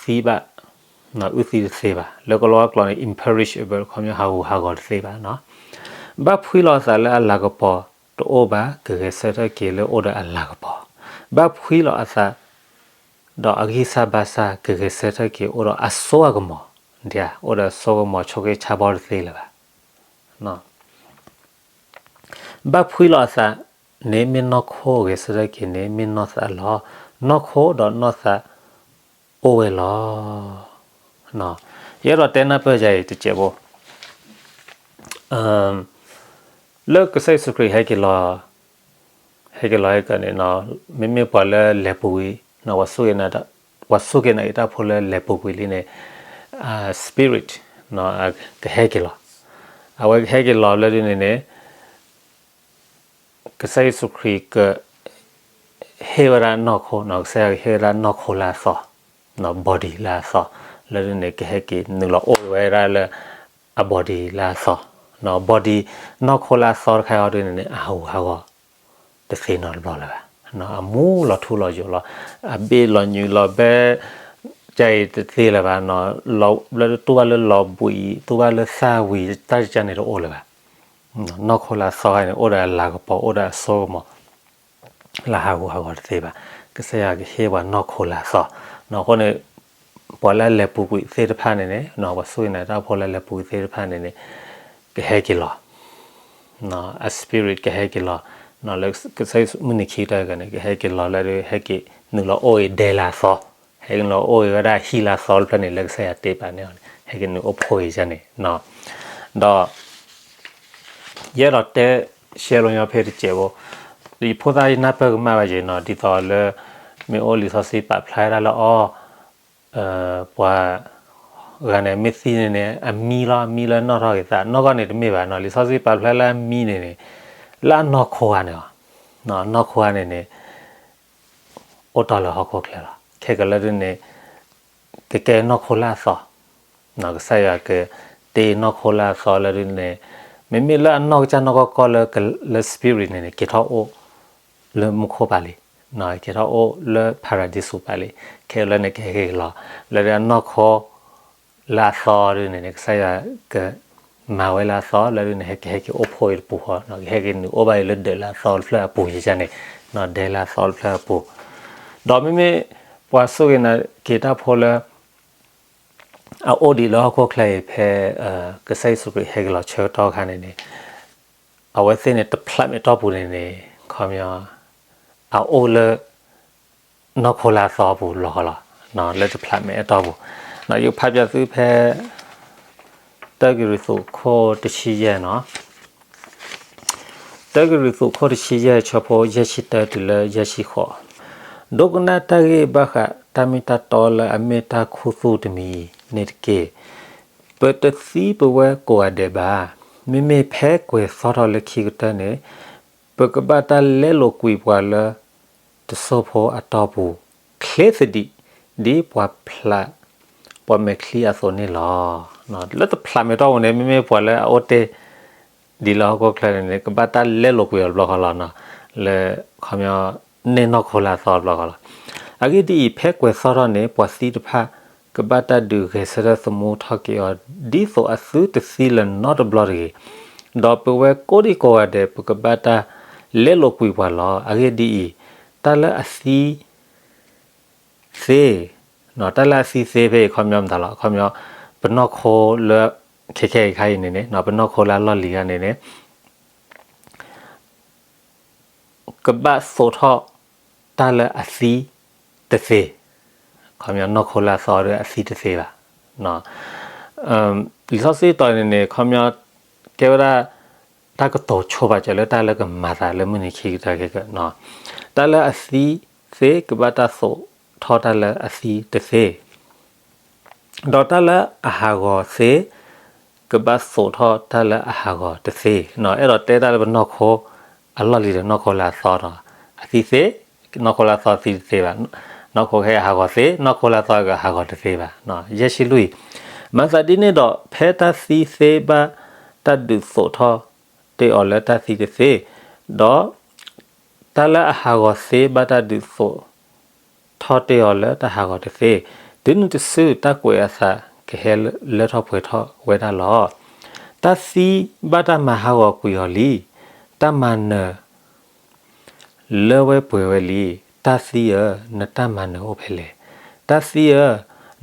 သံဘၣ်, အုၣ်သံတသ့ဘၣ်. လၢကလီကလီန့ၣ် imperishable ခီပညီဟးဂူာ်ဟးဂီၤတသ့ဘၣ်နီၤ. ဘၣ်ဖှံလီၤအသးလၢအလၤကပီၤတအိၣ်ဘၣ်, ကဂဲၤဆၢထၢၣ်က့ၤလၢအိၣ်ဒီးအလၤကပီၤ, ဘၣ်ဖှံလီၤအသး ဒီးအဂံၢ်စၢ်ဘါစၢ် ကဂဲၤဆၢထၢၣ်က့ၤအိၣ်ဒီးအစိအကမီၤ, ဒ်အိၣ်ဒီးအစိကမီၤ ဆိးက့ဆါဘီတသ့လၢၤဘၣ်. ဘၣ်ဖှံလီၤအသးန့ၣ် မ့ၢ်နီၢ်ခိဂဲၤဆၢထၢၣ်က့ၤန့ၣ် မ့ၢ်နီၢ်သးလီၤ. နီၢ်ခိဒီးနီၢ်သးအိၣ်ဝဲလီၤ. ယအဲၣ်ဒိးတဲနၢ်ပၢၢ်ယၤအံၤတစဲးဖိ, လၢကစၢ်ယ့ၣ်ၡူးခရံာ်ဟဲက့ၤလီၤ, ဟဲက့ၤလီၤဟဲက့ၤန့ၣ်, မ့မ့ၢ်ပှၤလၢလဲၤပူၤကွံာ်, ပှၤစူၢ်က့ၤနာ်က့ၤတၢ်ဖိလၢလဲၤပူၤကွံာ်လံန့ၣ်, spirit ကဟဲက့ၤလီၤ. အဝဲကဟဲက့ၤလီၤလၢဒ်န့ၣ်န့ၣ် ကစၢ်ယ့ၣ်ၡူးခရံာ်က ဟ့ၣ်ဝဲဒၣ်နီၢ်ခိ, ကစၢ်ယွၤကဟ့ၣ်ဝဲဒၣ်နီၢ်ခိလၢအသီ, body လၢအသီ, လၢဒ်န့ၣ် ကဟဲက့ၤနုာ်လီၤအိၣ်ဝဲဒၣ်လၢ အ body လၢအသီ, body နီၢ်ခိလၢအသီတခါအံၤဒ်န့ၣ်န့ၣ် အဟးဂူာ်ဟးဂီၤတသ့နီတဘျီလၢၤဘၣ်. အမူလီၤထူလီၤယိာ်လီၤ, အဘ့ၣ်လီၤညွံးလီၤဘဲ ကဲအံၤတသ့လၢၤဘၣ်, လၢတူၢ်ဘၣ်လၢလီၤဘှံး, တူၢ်ဘၣ်လၢသၣ်ဝံၤ တၢ်တကန့ၣ်တအိၣ်လၢၤဘၣ်. နီၢ်ခိလၢအသီန့ၣ် အိၣ်ဒီးအလၤကပီၤ အိၣ်ဒီးအစိကမီၤ လၢဟးဂူာ်ဟးဂီၤတသ့ဘၣ်. ကစၢ်ယွၤကဟ့ၣ်ပှၤနီၢ်ခိလၢအသီ, အဃိန့ၣ် ပှၤလၢအလဲၤပူၤကွံာ်သ့ၣ်တဖၣ်န့ၣ်န့ၣ်, ပှၤစူၢ်က့ၤနာ်က့ၤတၢ်ဖိလၢအလဲၤပူၤကွံာ်သ့ၣ်တဖၣ်န့ၣ်န့ၣ် ကဟဲက့ၤလီၤ, အ spirit ကဟဲက့ၤလီၤ, လၢကစၢ်ယ့ၣ်ၡူးမုၢ်နံၤခံကတၢၢ်န့ၣ် ကဟဲက့ၤလီၤလၢ ဟဲက့ၤနုာ်လီၤအိၣ်အံၤဒဲလၢအသီ, ဟဲက့ၤနုာ်လီၤအိၣ်အံၤဝဲဒၣ်ဟံၣ်လၢအသီတဖျၢၣ်န့ၣ် လၢကစၢ်ယွၤတ့ပာ်န့ၢ်အီၤန့ၣ် ဟဲက့ၤနုာ်အိၣ်ဖှိၣ်အံၤန့ၣ်, ဒီး ယအဲၣ်ဒိးတဲ ရှဲလိာ်ညီဖဲတစဲးဖိ, ယဖိသၣ်ယနၢ်ပၢၢ်ကမၣ်ဘၣ်က့ၤနီၤ, ဒ်သိးလၢ မ့ၢ်အိၣ်လံာ်စီဆှံပာ်ဖျါဝဲဒၣ်လၢအီၤ ပှၤဂၤန့ၣ် မ့ၢ်သံန့ၣ်န့ၣ် အမံလီၤ, အမံလၢနီၣ်ထီၣ်က့ၤသး, နီၢ်ကီၢ်န့ၣ်တမ့ၢ်ဘၣ်နီၤ, လံာ်စီဆှံပာ်ဖျါလၢအမံန့ၣ်န့ၣ် လၢအနီၢ်ခိဂၤန့ၣ်လီၤ, နီၢ်ခိဂၤန့ၣ်န့ၣ် အိၣ်တ့ၢ်လၢဟီၣ်ခိၣ်ချၢလီၤ. ခဲကလၢဒ်န့ၣ် ကကဲနီၢ်ခိလၢအသီ, ကစၢ်ယွၤကတ့နီၢ်ခိလၢအသီလၢဒ်န့ၣ်, မ့မ့ၢ်လၢအနီၢ်ကစၢ်နီၢ်ကီၢ်ကီၢ်လၢ လၢ spirit န့ၣ်န့ၣ် က့ၤထီၣ်အိၣ်လၢမူခိၣ်ပၤလံ, က့ၤထီၣ်အိၣ်လၢ paradise ပၤလံ, ခဲလၢာ်န့ၣ် ကဟဲက့ၤလီၤ လၢဒ်အနီၢ်ခိ လၢအသီဒ်န့ၣ်န့ၣ် ကစၢ်ယွၤကမၤဝဲလၢအသီလၢဒ်န့ၣ် ကဟဲက့ၤအိၣ်ဖှိၣ်အံၤတပူၤဃီ, ကဟဲက့ၤနုာ်အိၣ်ဘၣ်အံၤလၢဒၢးလၢအသီတဖျၢၣ်အပူၤယန့ၣ်, ဒဲလၢအသီတဖျၢၣ်အပူၤ, ဒီးမ့မ့ၢ်ပှၤစူၢ်က့ၤနာ်က့ၤတၢ်ဖိလၢ အအိၣ်ဒံးလၢဟီၣ်ခိၣ်ချၢအံၤဖဲ ကစၢ်ယ့ၣ်ၡူးခရံာ်ဟဲက့ၤလီၤဆၢကတီၢ်အခါန့ၣ်န့ၣ်, အဝဲသ့ၣ်န့ၣ်တဖျးမဲာ်တီၢ်ပူၤန့ၣ်န့ၣ် ခီပညီ အအိၣ်လၢ နီၢ်ခိလၢအသီပူၤတဘျီဃီလီၤ, လၢတဖျးမဲာ်အတီၢ်ပူၤ, ယကဖးပၠးသုဖဲ တၢကရံၣ်သူးခိၣ်တဆံယဲၢ်နီၤ တၢကရံၣ်သူးခိၣ်တဆံယဲၢ် ဆၢဖိယဲၢ်ဆံတၢတုၤလၢယဲၢ်ဆံဃိး, ဒိကနၣ်တၢ်ဂ့ၢ်ဘၣ်ဃးတၢ်မ့ၢ်တၢ်တီလၢအမ့ၢ်တၢ်ခူသူၣ်တမံၤန့ၣ်တက့ၢ်. ပတသံပဝဲကိးဂၤဒဲးဘၣ်. မ့မ့ၢ်ဖဲကွဲၤသီထီၣ်လၢခံကတၢၢ်န့ၣ် ပကဘၣ်တၢ်လဲလိာ်ကွံာ်ပှၤလၢ တစိၢ်ဖိအတီၢ်ပူၤ ချ့သဒံး ဒ်ပှၤဖျး ပှၤမဲာ်ချံအသိးန့ၣ်လီၤ. လၢတဖျးမဲာ်တီၢ်ပူၤန့ၣ် မ့မ့ၢ်ပှၤလၢအအိၣ်တ့ၢ်ဒံးလၢဟီၣ်ခိၣ်ချၢန့ၣ်န့ၣ် ကဘၣ်တၢ်လဲလိာ်ကွံာ်အီၤတဘျီဃီလီၤ. လၢ ခီပညီ န့ၢ်နီၢ်ခိလၢအသီတဘျီဃီလီၤ. အဂ့ၢ်ဒ်အံၤ, ဖဲကွဲၤသီထီၣ်န့ၣ် ပှၤသံတဖၣ် ကဘၣ်တၢ်ဒုးဂဲၤဆၢထၢၣ်သမူထီၣ်က့ၤအီၤ ဒ်သိးအသုတသံလၢၤနီတဘျီတဂ့ၤ. ဒီးပဝဲကိးဒံကိးဂၤဒဲး ပကဘၣ်တၢ်လဲလိာ်ကွံာ်ပှၤလီၤ. အဂ့ၢ်ဒ်အံၤ, တၢ်လၢအသံသ့, တၢ်လၢအသံသ့ဖဲအံၤ ခီပညီမတၤလီၤ, ခီပညီ ပနီၢ်ခိလၢ ခဲခဲအံၤခါအံၤန့ၣ်န့ၣ် ပနီၢ်ခိလၢအလီၢ်လံၤဂၤန့ၣ်န့ၣ် ကဘၣ်သိးထီၣ်တၢ်လၢအသံတသ့, ခီပညီနီၢ်ခိလၢအသီဒီးအသံတသ့ဘၣ်. လံာ်စီဆှံတီၤန့ၣ်န့ၣ် ခီပညီ ကဲဝဲဒၣ် တၢ်ကတိၤဆိပာ်စၢၤလၢတၢ်လၢကမၤသးလၢမုၢ်နံၤခံကတၢၢ်ခဲကၢ, တၢ်လၢအသံသ့ကဘၣ်တၢ်သိးထီၣ်တၢ်လၢအသံတသ့ ဒီးတၢ်လၢအဟးဂီၤသ့ ကဘၣ်သိးထီၣ်တၢ်လၢအဟးဂီၤတသ့. အဲၣ်ဒိးတဲတၢ်လၢပနီၢ်ခိအလီၢ်လံၤဒီးနီၢ်ခိလၢအသီဒီး အသံသ့, နီၢ်ခိလၢအသီသံတသ့ဘၣ်, နီၢ်ခိခဲအံၤဟးဂီၤသ့, နီၢ်ခိလၢအသီကဟးဂီၤတသ့ဘၣ်. ယဲၢ်ဆံလွံၢ်, မၤသးဒ်န့ၣ်ဒီး ဖဲတၢ်သံသ့ဘၣ်တၢ်ဒုးသိးထီၣ်တ့ၢ်အီၤလၢတၢ်သံတသ့, ဒီး တၢ်လၢအဟးဂီၤသ့ဘၣ်တၢ်ဒုးသိးထီၣ်တ့ၢ်အီၤလၢတၢ်ဟးဂီၤတသ့, တုၤနုၤတစုတၢ်ကွဲးအသးကဟဲလၢထီၣ်ပှဲၤထီၣ်ဝဲဒၣ်လီၤ. တၢ်သံဘၣ်တၢ်မၤဟးဂီၤကွံာ်အီၤလံ, တၢ်မၤနၢၤ လၢဝဲပှဲၤဝဲလံ. တၢ်သံဧၢ, နတၢ်မၤနၢၤအိၣ်ဖဲလဲၣ်. တၢ်သံဧၢ,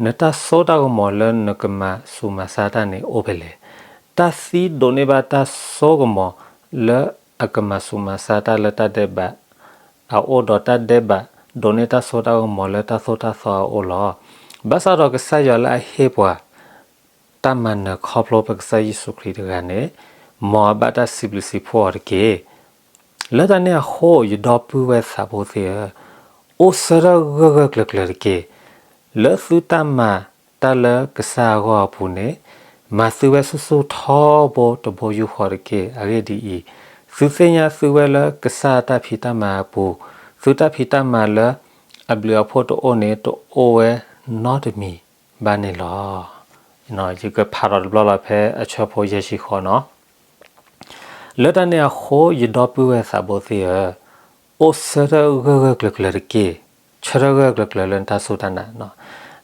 နတၢ်စိတၢ်ကမီၤလၢနကမၤဆူးမၤဆါတၢ်န့ၣ်အိၣ်ဖဲလဲၣ်. တၢ်သံဒိးန့ၢ်ဘၣ်တၢ်စိကမီၤလၢအကမၤဆူးမၤဆါတၢ်လၢတၢ်ဒဲးဘးအအိၣ်ဒီးတၢ်ဒဲးဘး ဒိးန့ၢ်တၢ်စိတၢ်ကမီၤလၢတၢ်သိၣ်တၢ်သီအအိၣ်လီၤ. ဘၣ်ဆၣ်ဒီးကစၢ်ယွၤလၢအဟ့ၣ်ပှၤ တၢ်မၤနၢၤခီဖျိပကစၢ်ယ့ၣ်ၡူးခရံာ်တဂၤန့ၣ်, မ်အဘၣ်တၢ်စံးဘျုးစံးဖှိၣ်အီၤတက့ၢ်. လၢတၢ်န့ၣ်အဃိ ယဒီပုၢ်ဝဲၢ်သးဘိသ့ၣ်ဧၢ, အိၣ်ဆၢထၢၣ်ဂၢၢ်ဂၢၢ်ကျၢၤကျၢၤတက့ၢ်. လၢသုတၢ်မၤတၢ်လၢကစၢ်အဂီၢ်အပူၤန့ၣ်, မၤသုဝဲဆူၣ်ဆူၣ်ထီဘိတဘိယူၢ်ဃီတက့ၢ်. အဂ့ၢ်ဒ်အံၤ, သုသ့ၣ်ညါသုဝဲလၢကစၢ်အတၢ်ဖံးတၢ်မၤအပူၤ, သုတၢ်ဖံးတၢ်မၤလၢအဘျုးအဖှိၣ်တအိၣ်န့ၣ် တအိၣ်ဝဲနီတမံၤဘၣ်န့ၣ်လီၤ. ယကဖးထီၣ်တဘျီလီၤဖဲအဆၢဖိယဲၢ်ဆံဃိးနီၤ. လၢတၢ်န့ၣ်အဃိ ယဒီပုၢ်ဝဲၢ်သးဘိသ့ၣ်ဧၢ, အိၣ်ဆၢထၢၣ်ဂၢၢ်ဂၢၢ်ကျၢၤကျၢၤတက့ၢ်. ဆၢထၢၣ်ဂၢၢ်ဂၢၢ်ကျၢၤကျၢၤလၢနတၢ်စူၢ်တၢ်နာ်,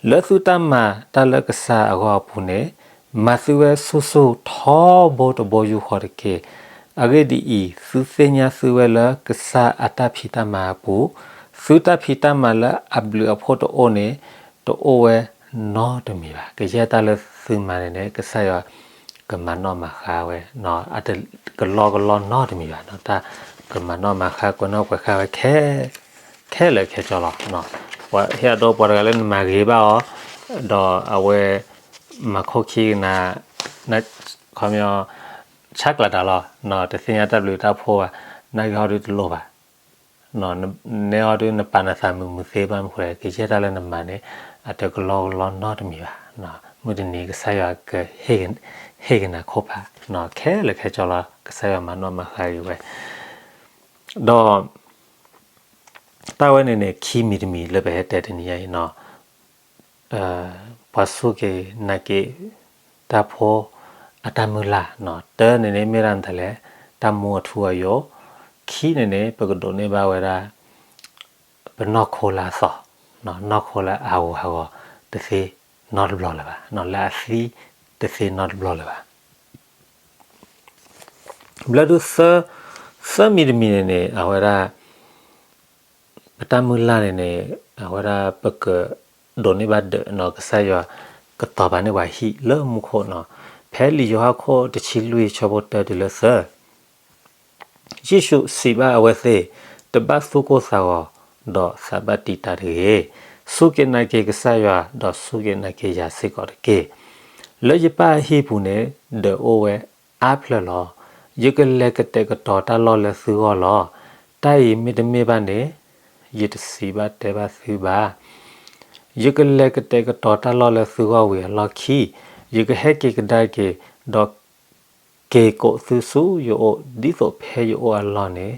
လၢသုတၢ်မၤတၢ်လၢကစၢ်အဂီၢ်အပူၤန့ၣ်, မၤသုဝဲဆူၣ်ဆူၣ်ထီဘိတဘိယူၢ်ဃီတက့ၢ်. အဂ့ၢ်ဒ်အံၤ, သုသ့ၣ်ညါသုဝဲလၢကစၢ်အတၢ်ဖံးတၢ်မၤအပူၤ, သုတၢ်ဖံးတၢ်မၤလၢအဘျုးအဖှိၣ်တအိၣ်န့ၣ် တအိၣ်ဝဲနီတမံၤဘၣ်. ကယဲၢ်တၢ်လၢသုမၤန့ၣ်န့ၣ် ကစၢ်ယွၤကမၤနီၣ်မၤဃါဝဲ, အတကလီကလီနီတမံၤဘၣ်. တၢ်ကမၤနီၣ်မၤဃါကွဲးနီၣ်ကွဲးဃါဝဲ ခဲလၢာ်ခဲဆ့လီၤ. ပှၤဟ့ၣ်အဒိပှၤတဂၤလၢနမၤဂ့ၤဘၣ်အီၤ, ဒီးအဝဲမၤခိၣ်ခံကနၤ, ခီပညီ ဆါကျးတၢ်လီၤ, တသ့ၣ်ညါတၢ်ဘျုးတၢ်ဖှိၣ်ဘၣ်, နဂ့ၤဟီဒုတလိၣ်ဘၣ်. နဲအီၤဒုနပာ်နသးမုာ်မုာ်သ့ဘၣ်မ့ၢ်ဃိ ကယဲၢ်တၢ်လၢနမၤန့ၣ် အတကလီကလီနီတမံၤဘၣ်. မုၢ်တနံၤကစၢ်ယွၤကဟ့ၣ်ကနၤခိၣ်ဖး ခဲလၢာ်ခဲဆ့လီၤ. ကစၢ်ယွၤမၤနီၣ်မၤဃါဂ့ၤဝဲ, ဒီး တၢ်ဝဲန့ၣ်န့ၣ် ခံမံၤတမံၤလၢပဟဲတဲတနံၤညါအံၤနီၤ, ပှၤစူၢ်က့ၤနာ်က့ၤတၢ်ဖိအတၢ်မုၢ်လၢ်နီၤ, တၢန့ၣ်န့ၣ်မ့ၢ်ဒၣ်မတၤလဲၣ်, တၢ်မူအထူအယိာ်, ခံန့ၣ်န့ၣ် ပကဒိးန့ၢ်ဘၣ်ဝဲဒၣ် ပနီၢ်ခိလၢအသီ, နီၢ်ခိလၢအဟးဂူာ်ဟးဂီၤတသ့နီတဘျီလၢၤဘၣ်, လၢအသံတသ့နီတဘျီလၢၤဘၣ်. ဘျီဒုး သၢမံၤတမံၤန့ၣ်န့ၣ် အဝဲဒၣ် ပတၢ်မုၢ်လၢ်န့ၣ်န့ၣ် အဝဲဒၣ်ပကဒိးန့ၢ်ဘၣ်ဒၢးနီၤ, ကစၢ်ယွၤကတီၤပာ်န့ၢ်ပှၤဟံၣ်လၢမူခိၣ်နီၤ. ဖဲလံာ်ယိၤဟၣ်ခိၣ်တဆံလွံၢ်ဆၢဖိတၢတုၤလၢသၢ ယ့ၣ်ၡူးစံးဘၣ်အဝဲသ့ၣ်, တဘၣ်သူၣ်ကိၢ်သးဂီၤ, ဒီးသးဘၣ်တံာ်တာ်တဂ့ၤ. စူၢ်က့ၤနာ်က့ၤကစၢ်ယွၤ, ဒီးစူၢ်က့ၤနာ်က့ၤယၤစ့ၢ်ကီးတက့ၢ်. လၢယပၢ်အဟံၣ်ပူၤန့ၣ် ဒၢးအိၣ်ဝဲအါဖျၢၣ်လီၤ. ယကလဲၤကတဲာ်ကတီၤတၢ်လီၢ်လၢသုဂီၢ်လီၤ. တၢ်အံၤမ့တမ့ၢ်ဘၣ်န့ၣ် ယတစံးဘၣ်တဲဘၣ်သုဘၣ်. ယကလဲၤကတဲာ်ကတီၤတၢ်လီၢ်လၢသုဂီၢ်ဝံၤအလီၢ်ခံ, ယကဟဲက့ၤကဒါက့ၤ, ဒီးက့ၤကိးသုဆူယအိၣ်, ဒ်သိးဖဲယအိၣ်အလီၢ်န့ၣ်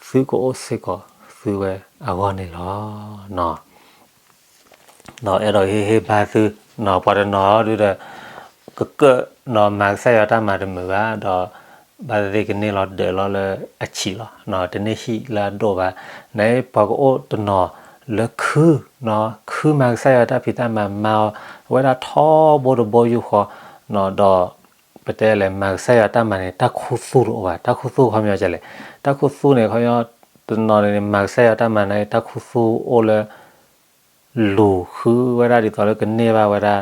သုကအိၣ်စ့ၢ်ကီးသုဝဲအဂီၢ်န့ၣ်လီၤ. ဒီးအဲၣ်ဒိးဟ့ၣ်ဂံၢ်ဟ့ၣ်ဘါသု, ပှၤတနီၤဒုဒီး ကကၢၣ်နီၤ မၤကစၢ်ယွၤတၢ်မၤတမုာ်ဘၣ်, ဒီးဘၣ်သ့ၣ်သ့ၣ်ကန့ၢ်လီၤဒၢးလီၤလၢအဆံးလီၤ, တန့ၢ်ဟံၣ်လၢအဒိၣ်ဘၣ်. နပှၤကအိၣ်တနီၤလၢခု, ခုမၤကစၢ်ယွၤတၢ်ဖံးတၢ်မၤမၤအီၤ, အဝဲဒၣ်ထီဘိတဘိယူၢ်ဃီ, ဒီးပတဲလဲၣ် မၤကစၢ်ယွၤတၢ်မၤန့ၣ် တၢ်ခူသူၣ်တအိၣ်ဘၣ်. တၢ်ခူသူၣ်ခီပညီလဲၣ်, တၢ်ခူသူၣ်န့ၣ် ခီပညီ တနီၤန့ၣ် မၤကစၢ်ယွၤတၢ်မၤန့ၣ် တၢ်ခူသူၣ်အိၣ်လၢ လူၤဃုဝဲဒၣ်ဒ်သိးလၢကန့ၢ်ဘၣ်ဝဲဒၣ်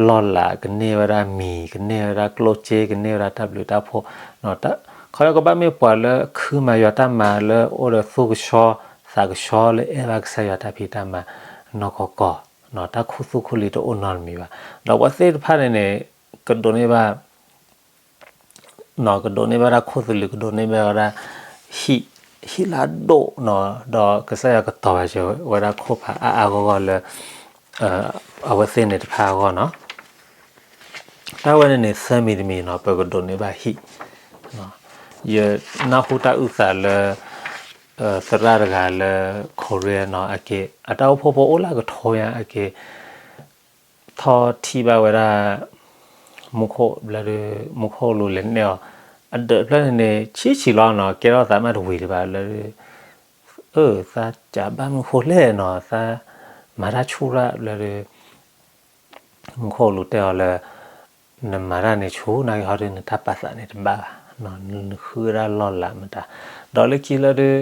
လီၢ်လၤ, ကန့ၢ်ဝဲဒၣ်မံၤ, ကန့ၢ်ဝဲဒၣ်ကျိၣ်စ့, ကန့ၢ်ဝဲဒၣ်တၢ်ဘျုးတၢ်ဖှိၣ်, ခီဖျိကဘၣ်မ့ၢ်ပှၤလၢခုမၤယွၤတၢ်မၤလၢအိၣ်ဒီးသူၣ်ကဆှီသးကဆှီလၢအဲၣ်ဘၣ်ကစၢ်ယွၤတၢ်ဖံးတၢ်မၤနီၢ်ကီၢ်ကီၢ်, တၢ်ခူသူၣ်ခူလံၤတအိၣ်နီတမံၤဘၣ်. ဒီးပှၤသ့ၣ်တဖၣ်န့ၣ်န့ၣ် ကဒိးန့ၢ်ဘၣ် ကဒိးန့ၢ်ဘၣ်ဒၣ်ခိၣ်သလုး, ကဒိးန့ၢ်ဘၣ်ဝဲဒၣ် ဟံၣ်, ဟံၣ်လၢအဒိၣ်နီၤ, ဒီးကစၢ်ယွၤကတီၤဘၣ်စၢၤဝဲဒၣ်ခိၣ်ဖးအါအါဂီၢ်ဂီၢ်လၢ အဝဲသ့ၣ်န့ၣ်တဖၣ်အဂီၢ်နီၤ. တၢ်ဝဲန့ၣ်န့ၣ်သၢမံၤတမံၤနီၤ ပကဒိးန့ၢ်ဘၣ်ဟံၣ်. ယနၢ်ဟူတၢ်အုၣ်သးလၢ သရၣ်တဂၤလၢ Korea နီၤ, အက့ အတၢ်အိၣ်ဖှိၣ်ဖိအိၣ်လၢအကထိညါ အက့ ထီၣ်ထံၣ်ဘၣ်ဝဲဒၣ် မူခိၣ်ဘျၢဒုး မူခိၣ်လူၤလဲၤနဲၣ်အီၤ အဒၢးဖျၢၣ်န့ၣ်န့ၣ် ဆံးဆံးလီၤနီၤ, ကဲထီၣ်သးမးတဝံၤဒံးဘၣ်လၢ အၢ သးကးဘၣ်မူခိၣ်လဲၣ်နီၤ, သးမၤတၢ်ဆူၣ်ရၣ်ဘျၢဒုး မူခိၣ်လူၤတဲအီၤလၢ နမၤတၢ်န့ၣ်ဆူၣ် နာ်က့ဟီဒုး နတၢ်ပာ်သးန့ၣ်တဘၣ်ဘၣ်, နဃုဝဲဒၣ်လီၢ်လၤမတၤ, ဒီးလၢခံလၢဒုး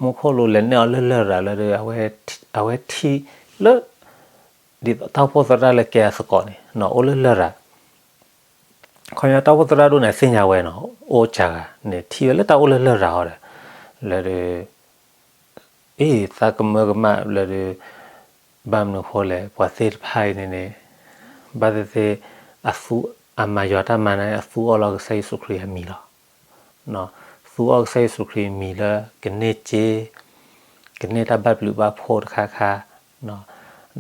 မူခိၣ်လူၤလဲၤနဲၣ်အီၤလၢလရာ်လၢဒုး အဝဲထံၣ်လၢ ဒ်သိးတၢ်အိၣ်ဖှိၣ်သရၣ်လၢကဲအသကိးန့ၣ် အိၣ်လၢလရာ် ခီညါတၢ်အိၣ်ဖှိၣ်သရၣ်ဒိၣ်န့ၣ် သ့ၣ်ညါဝဲနီၤ, အိၣ်စှၤဂၤန့ၣ် ထံၣ်ဝဲလၢတၢ်အိၣ်လၢလရာ်ဟီဒီး လၢဒုး အ့ သးကမၢကမၣ်လၢဒုး ဘၣ်မနုၤဃိလဲၣ် ပှၤသ့ၣ်တဖၣ်အံၤန့ၣ်န့ၣ် ဘၣ်သ့ၣ်သ့ၣ် အသူ အမၤယွၤတၢ်မၤန့ၣ် အသူအီၤလီၤကစၢ်ယ့ၣ်ၡူးခရံာ်အမံၤလီၤ. သူအီၤကစၢ်ယ့ၣ်ၡူးခရံာ်အမံၤလၢ ကန့ၢ်စ့ ကန့ၢ်တၢ်ဘၣ်ဘျုးဘၣ်ဖှိၣ်တခါခါ,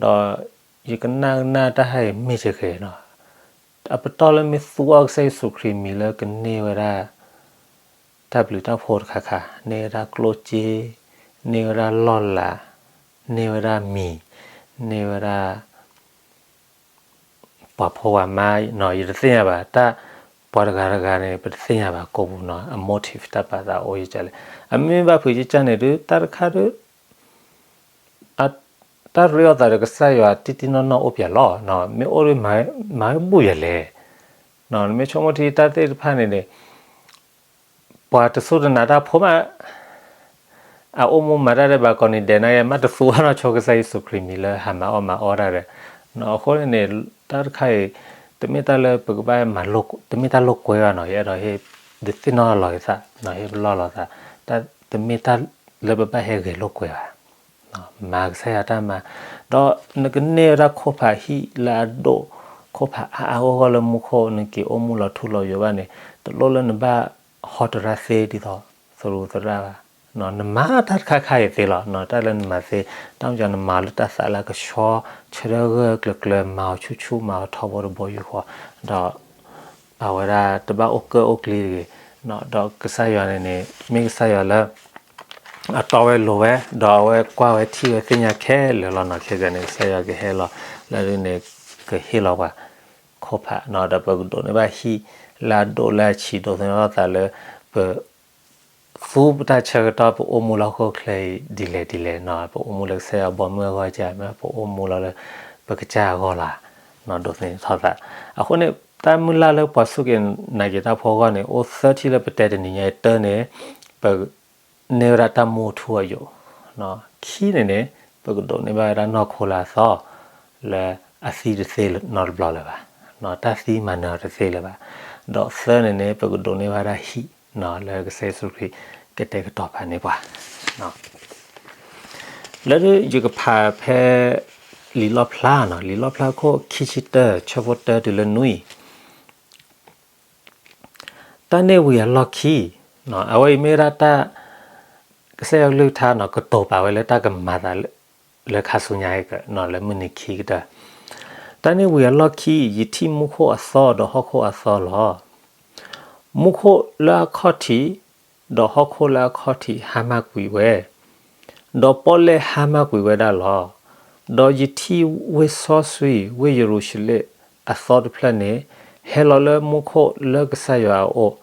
ဒီးယကနၣ်ကနၣ်တၢ်ဟဲအံၤမ့ၢ်စ့ၢ်ကီးနီၤ, အပတီၢ်လၢမ့ၢ်သူအီၤကစၢ်ယ့ၣ်ၡူးခရံာ်မံၤလၢကန့ၢ်ဝဲဒၣ် တၢ်ဘျုးတၢ်ဖှိၣ်တခါခါ, န့ၢ်ဝဲဒၣ်ကျိၣ်စ့, န့ၢ်ဝဲဒၣ်လီၢ်လၤ, န့ၢ်ဝဲဒၣ်မံၤ, န့ၢ်ဝဲဒၣ် ပှၤဖိပှၤမါနီၤ, ယတသ့ၣ်ညါဘၣ်, တၢ် ပှၤတဂၤတဂၤန့ၣ် ပတသ့ၣ်ညါဘၣ်ကိးပူၤနီၤ, အ motive တၢ်ပာ်သးအိၣ်ယကလဲၣ်. အမ့ၢ်ဘၣ်ဖုးယကန့ၣ်ဒုး တၢ်တခါဒုး တၢ်ရ့အီၤသးဒီးကစၢ်ယွၤတံၢ်တံၢ်နီၢ်နီၢ်အိၣ်ပၠးလီၤ. မ့ၢ်အိၣ်ဒုး မၤဘူၣ်ယၤလဲၣ်. နမ့ၢ်ဆိကမိၣ်ထံတၢ်သ့ၣ်တဖၣ်န့ၣ်န့ၣ် ပှၤတစူၢ်တနာ်တၢ်ဖိမး အအိၣ်မူမၤတၢ်ဒီးဘၣ်ကိးနံၤဒဲးနာ်က့ မ့ၢ်တသူအီၤနီၢ်ဆိကစၢ်ယ့ၣ်ၡူးခရံာ်မံၤလၢဟးမၤအီၣ်မၤအီတၢ်ဒီး အဃိန့ၣ်န့ၣ် တၢ်တခါအံၤ တမ့ၢ်တၢ်လၢပကဘၣ်မၤလိ တမ့ၢ်တၢ်လိာ်ကွဲဘၣ်နီၤ, ယအဲၣ်ဒိးဟ့ၣ် ဒုးသ့ၣ်နီၣ်လီၤက့ၤသး ဟ့ၣ်ပလီၢ်လီၤသး, တမ့ၢ်တၢ်လၢပဘၣ်ဟဲဂဲၤလိာ်ကွဲဘၣ် မၤကစၢ်ယွၤတၢ်မၤ, ဒီးနကန့ၢ်ဝဲဒၣ်ခိၣ်ဖးဟံၣ်လၢအဒိၣ်, ခိၣ်ဖးအါအါဂီၢ်ဂီၢ်လၢမူခိၣ် နက့ၤအိၣ်မူလီၤထူလီၤယိာ်ဘၣ်န့ၣ် တလိၣ်လၢနဘၣ်ဟီတရၣ်သ့ဒ်သိးသရူးသရၣ်ဘၣ်. နမၤတၢ်တခါခါအံၤသ့လီၤ, တၢ်လၢနမၤသ့, တၢ်မ့ၢ်ကီးနမၤလၢတၢ်သးလၢကဆှီ, ဆၢထၢၣ်ဂၢၢ်ဂၢၢ်ကျၢၤကျၢၤ, မၤအီၤဆူၣ်ဆူၣ်, မၤအီၤထီဘိတဘိယူၢ်ဃီ, ဒီး အဝဲဒၣ်တဘၣ်အိၣ်ကၢၣ်အိၣ်ကျ့တဂ့ၤ, ဒီးကစၢ်ယွၤန့ၣ်န့ၣ် မ့ၢ်ကစၢ်ယွၤလၢ အတီဝဲလိၤဝဲ, ဒီးအဝဲကွၢ်ဝဲထံၣ်ဝဲသ့ၣ်ညါခဲလၢာ်လီၤနီၤ, ခဲကနံၣ်န့ၣ် ကစၢ်ယွၤကဟဲလီၤ လၢဒ်န့ၣ် ကဟ့ၣ်လီၤပှၤ ခိၣ်ဖးနီၤ, ဒီးပကဒိးန့ၢ်ဘၣ်ဟံၣ်လၢအဒိၣ်လၢအဆံးဒိၣ်သန့ၤထီၣ်သးလၢ ပ သူပတၢ်ဆၢကတီၢ် ပအိၣ်မူလၢဟီၣ်ခိၣ်ချၢအံၤဒ်လဲၣ်ဒ်လဲၣ်နီၤ, ပအိၣ်မူလၢကစၢ်ယွၤဘီမုၢ်အဂီၢ်ဧါ, မ့ၢ်ပအိၣ်မူလီၤလၢ ပကစၢ်အဂီၢ်လီၤ, ဒိးသန့ၤထီၣ်သး. အဃိန့ၣ် တၢ်မုၢ်လၢ်လၢပှၤစူၢ်က့ၤနာ်က့ၤတၢ်ဖိအဂီၢ်န့ၣ် အိၣ်သၢထံၣ်လၢပတဲတနံၤညါအံၤ, တၢန့ၣ် ပ န့ၢ်ဝဲဒၣ်တၢ်မူအထူအယိာ်, ခံန့ၣ်န့ၣ် ပကဒိးန့ၢ်ဘၣ်ဝဲဒၣ်နီၢ်ခိလၢအသီ လၢအသံတသ့နီတဘျီလၢၤဘၣ်, တၢ်သံမၤနၢၤအီၤတသ့လၢၤဘၣ်, ဒီးသၢန့ၣ်န့ၣ် ပကဒိးန့ၢ်ဘၣ်ဒၣ်ဟံၣ် လၢကစၢ်ယ့ၣ်ၡူးခရံာ်ကတဲာ်ကတီၤပာ်န့ၢ်ပှၤ လၢယကဖးဖဲ လံာ်လီၣ်ဖျါနီၤ, လံာ်လီၣ်ဖျါခိၣ်ခံဆံတၢ ဆၢဖိတၢတုၤလၢနွံ တၢ်န့ၣ်ဝံၤအလီၢ်ခံ, အဝဲအံၤမ့ၢ်ဝဲဒၣ်တၢ် ကစၢ်ယွၤကလုၢ်ကထါနီၤ ကတိၤပာ်ဝဲလၢတၢ်ကမၤသးလၢ လၢခါဆူညါအံၤကနီၤ လၢမုၢ်နံၤခံကတၢၢ်, တၢ်န့ၣ်ဝံၤအလီၢ်ခံ ယထံၣ်မူခိၣ်အသီဒီးဟီၣ်ခိၣ်အသီလီၤ. မူခိၣ်လၢအခီၣ်ထံး ဒီးဟီၣ်ခိၣ်လၢအခီၣ်ထံးဟါမၢ်ကွံာ်ဝဲ, ဒီးပီၣ်လဲၣ်ဟါမၢ်ကွံာ်ဝဲဒၣ်လီၤ. ဒီးယထံၣ်ဝ့ၢ်စီဆှံ ဝ့ၢ်ယရူၤၡလ့ၣ်အသီတဖျၢၣ်န့ၣ် ဟဲလီၤလၢမူခိၣ်လၢကစၢ်ယွၤအအိၣ်,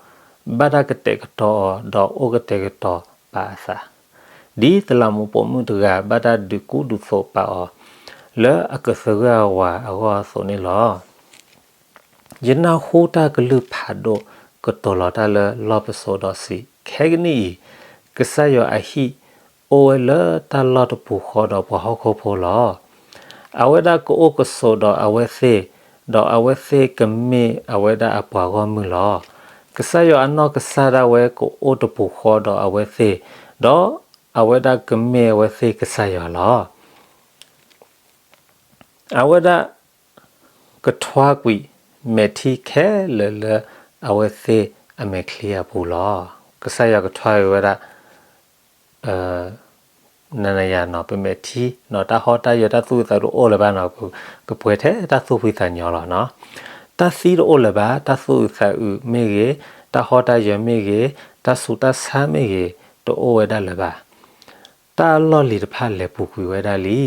ဘၣ်တၢ်ကတဲာ်ကတီၤအီၤ ဒီးအိၣ်ကတဲာ်ကတီၤပာ်အသး, ဒ်သလးမူပိာ်မုၣ်တဂၤ ဘၣ်တၢ်ဒုးကူဒုးသိးပာ်အီၤ လၢအကသဂၢၢ်အဝၤအဂီၢ်အသိးန့ၣ်လီၤ. ယနၢ်ဟူတၢ်ကလုၢ်ဖးဒိၣ်ကတိၤလီၤတၢ်လၢလီၢ်ပစိာ်ဒီးစံး, ခဲကနံၣ်အံၤ ကစၢ်ယွၤအဟံၣ် အိၣ်ဝဲလၢတၢ်လီၢ်တပူၤဃီဒီးပှၤဟီၣ်ခိၣ်ဖိလီၤ. အဝဲဒၣ်ကအိၣ်ကဆိးဒီးအဝဲသ့ၣ်, ဒီးအဝဲသ့ၣ်ကမ့ၢ်အဝဲဒၣ်အပှၤဂီၢ်မုၢ်လီၤ. ကစၢ်ယွၤအနီၢ်ကစၢ်ဒၣ်ဝဲကအိၣ်တပူၤဃီဒီးအဝဲသ့ၣ်, ဒီးအဝဲဒၣ်ကမ့ၢ်အဝဲသ့ၣ်ကစၢ်ယွၤလီၤ. အဝဲဒၣ်ကထွါကွံာ်မဲာ်ထံခဲလၢာ်လၢအဝဲသ့ၣ်အမဲာ်ချံအပူၤလီၤ. ကစၢ်ယွၤကထွါကွံာ်ဝဲဒၣ် နၤနၤယၤနီၤ ပမဲာ်ထံနီၤ တၢ်ဟီၣ်တၢ်ယၢၤတၢ်သူၣ်အုးသးအုးတအိၣ်လၢၤဘၣ်နီၤ, ကပှဲၤထဲတၢ်သူၣ်ဖှံသးညီလီၤနီၤ. တၢ်သံတအိၣ်လၢၤဘၣ်, တၢ်သူၣ်အုးသးအုးမ့ၢ်ဂ့ၤ, တၢ်ဟီၣ်တၢ်ယၢၤမ့ၢ်ဂ့ၤ, တၢ်ဆူးတၢ်ဆါမ့ၢ်ဂ့ၤ, တအိၣ်ဝဲဒၣ်လၢၤဘၣ်. တၢ်အလီၢ်လံၤတဖၣ်လဲၤပူၤကွံာ်ဝဲဒၣ်လံ.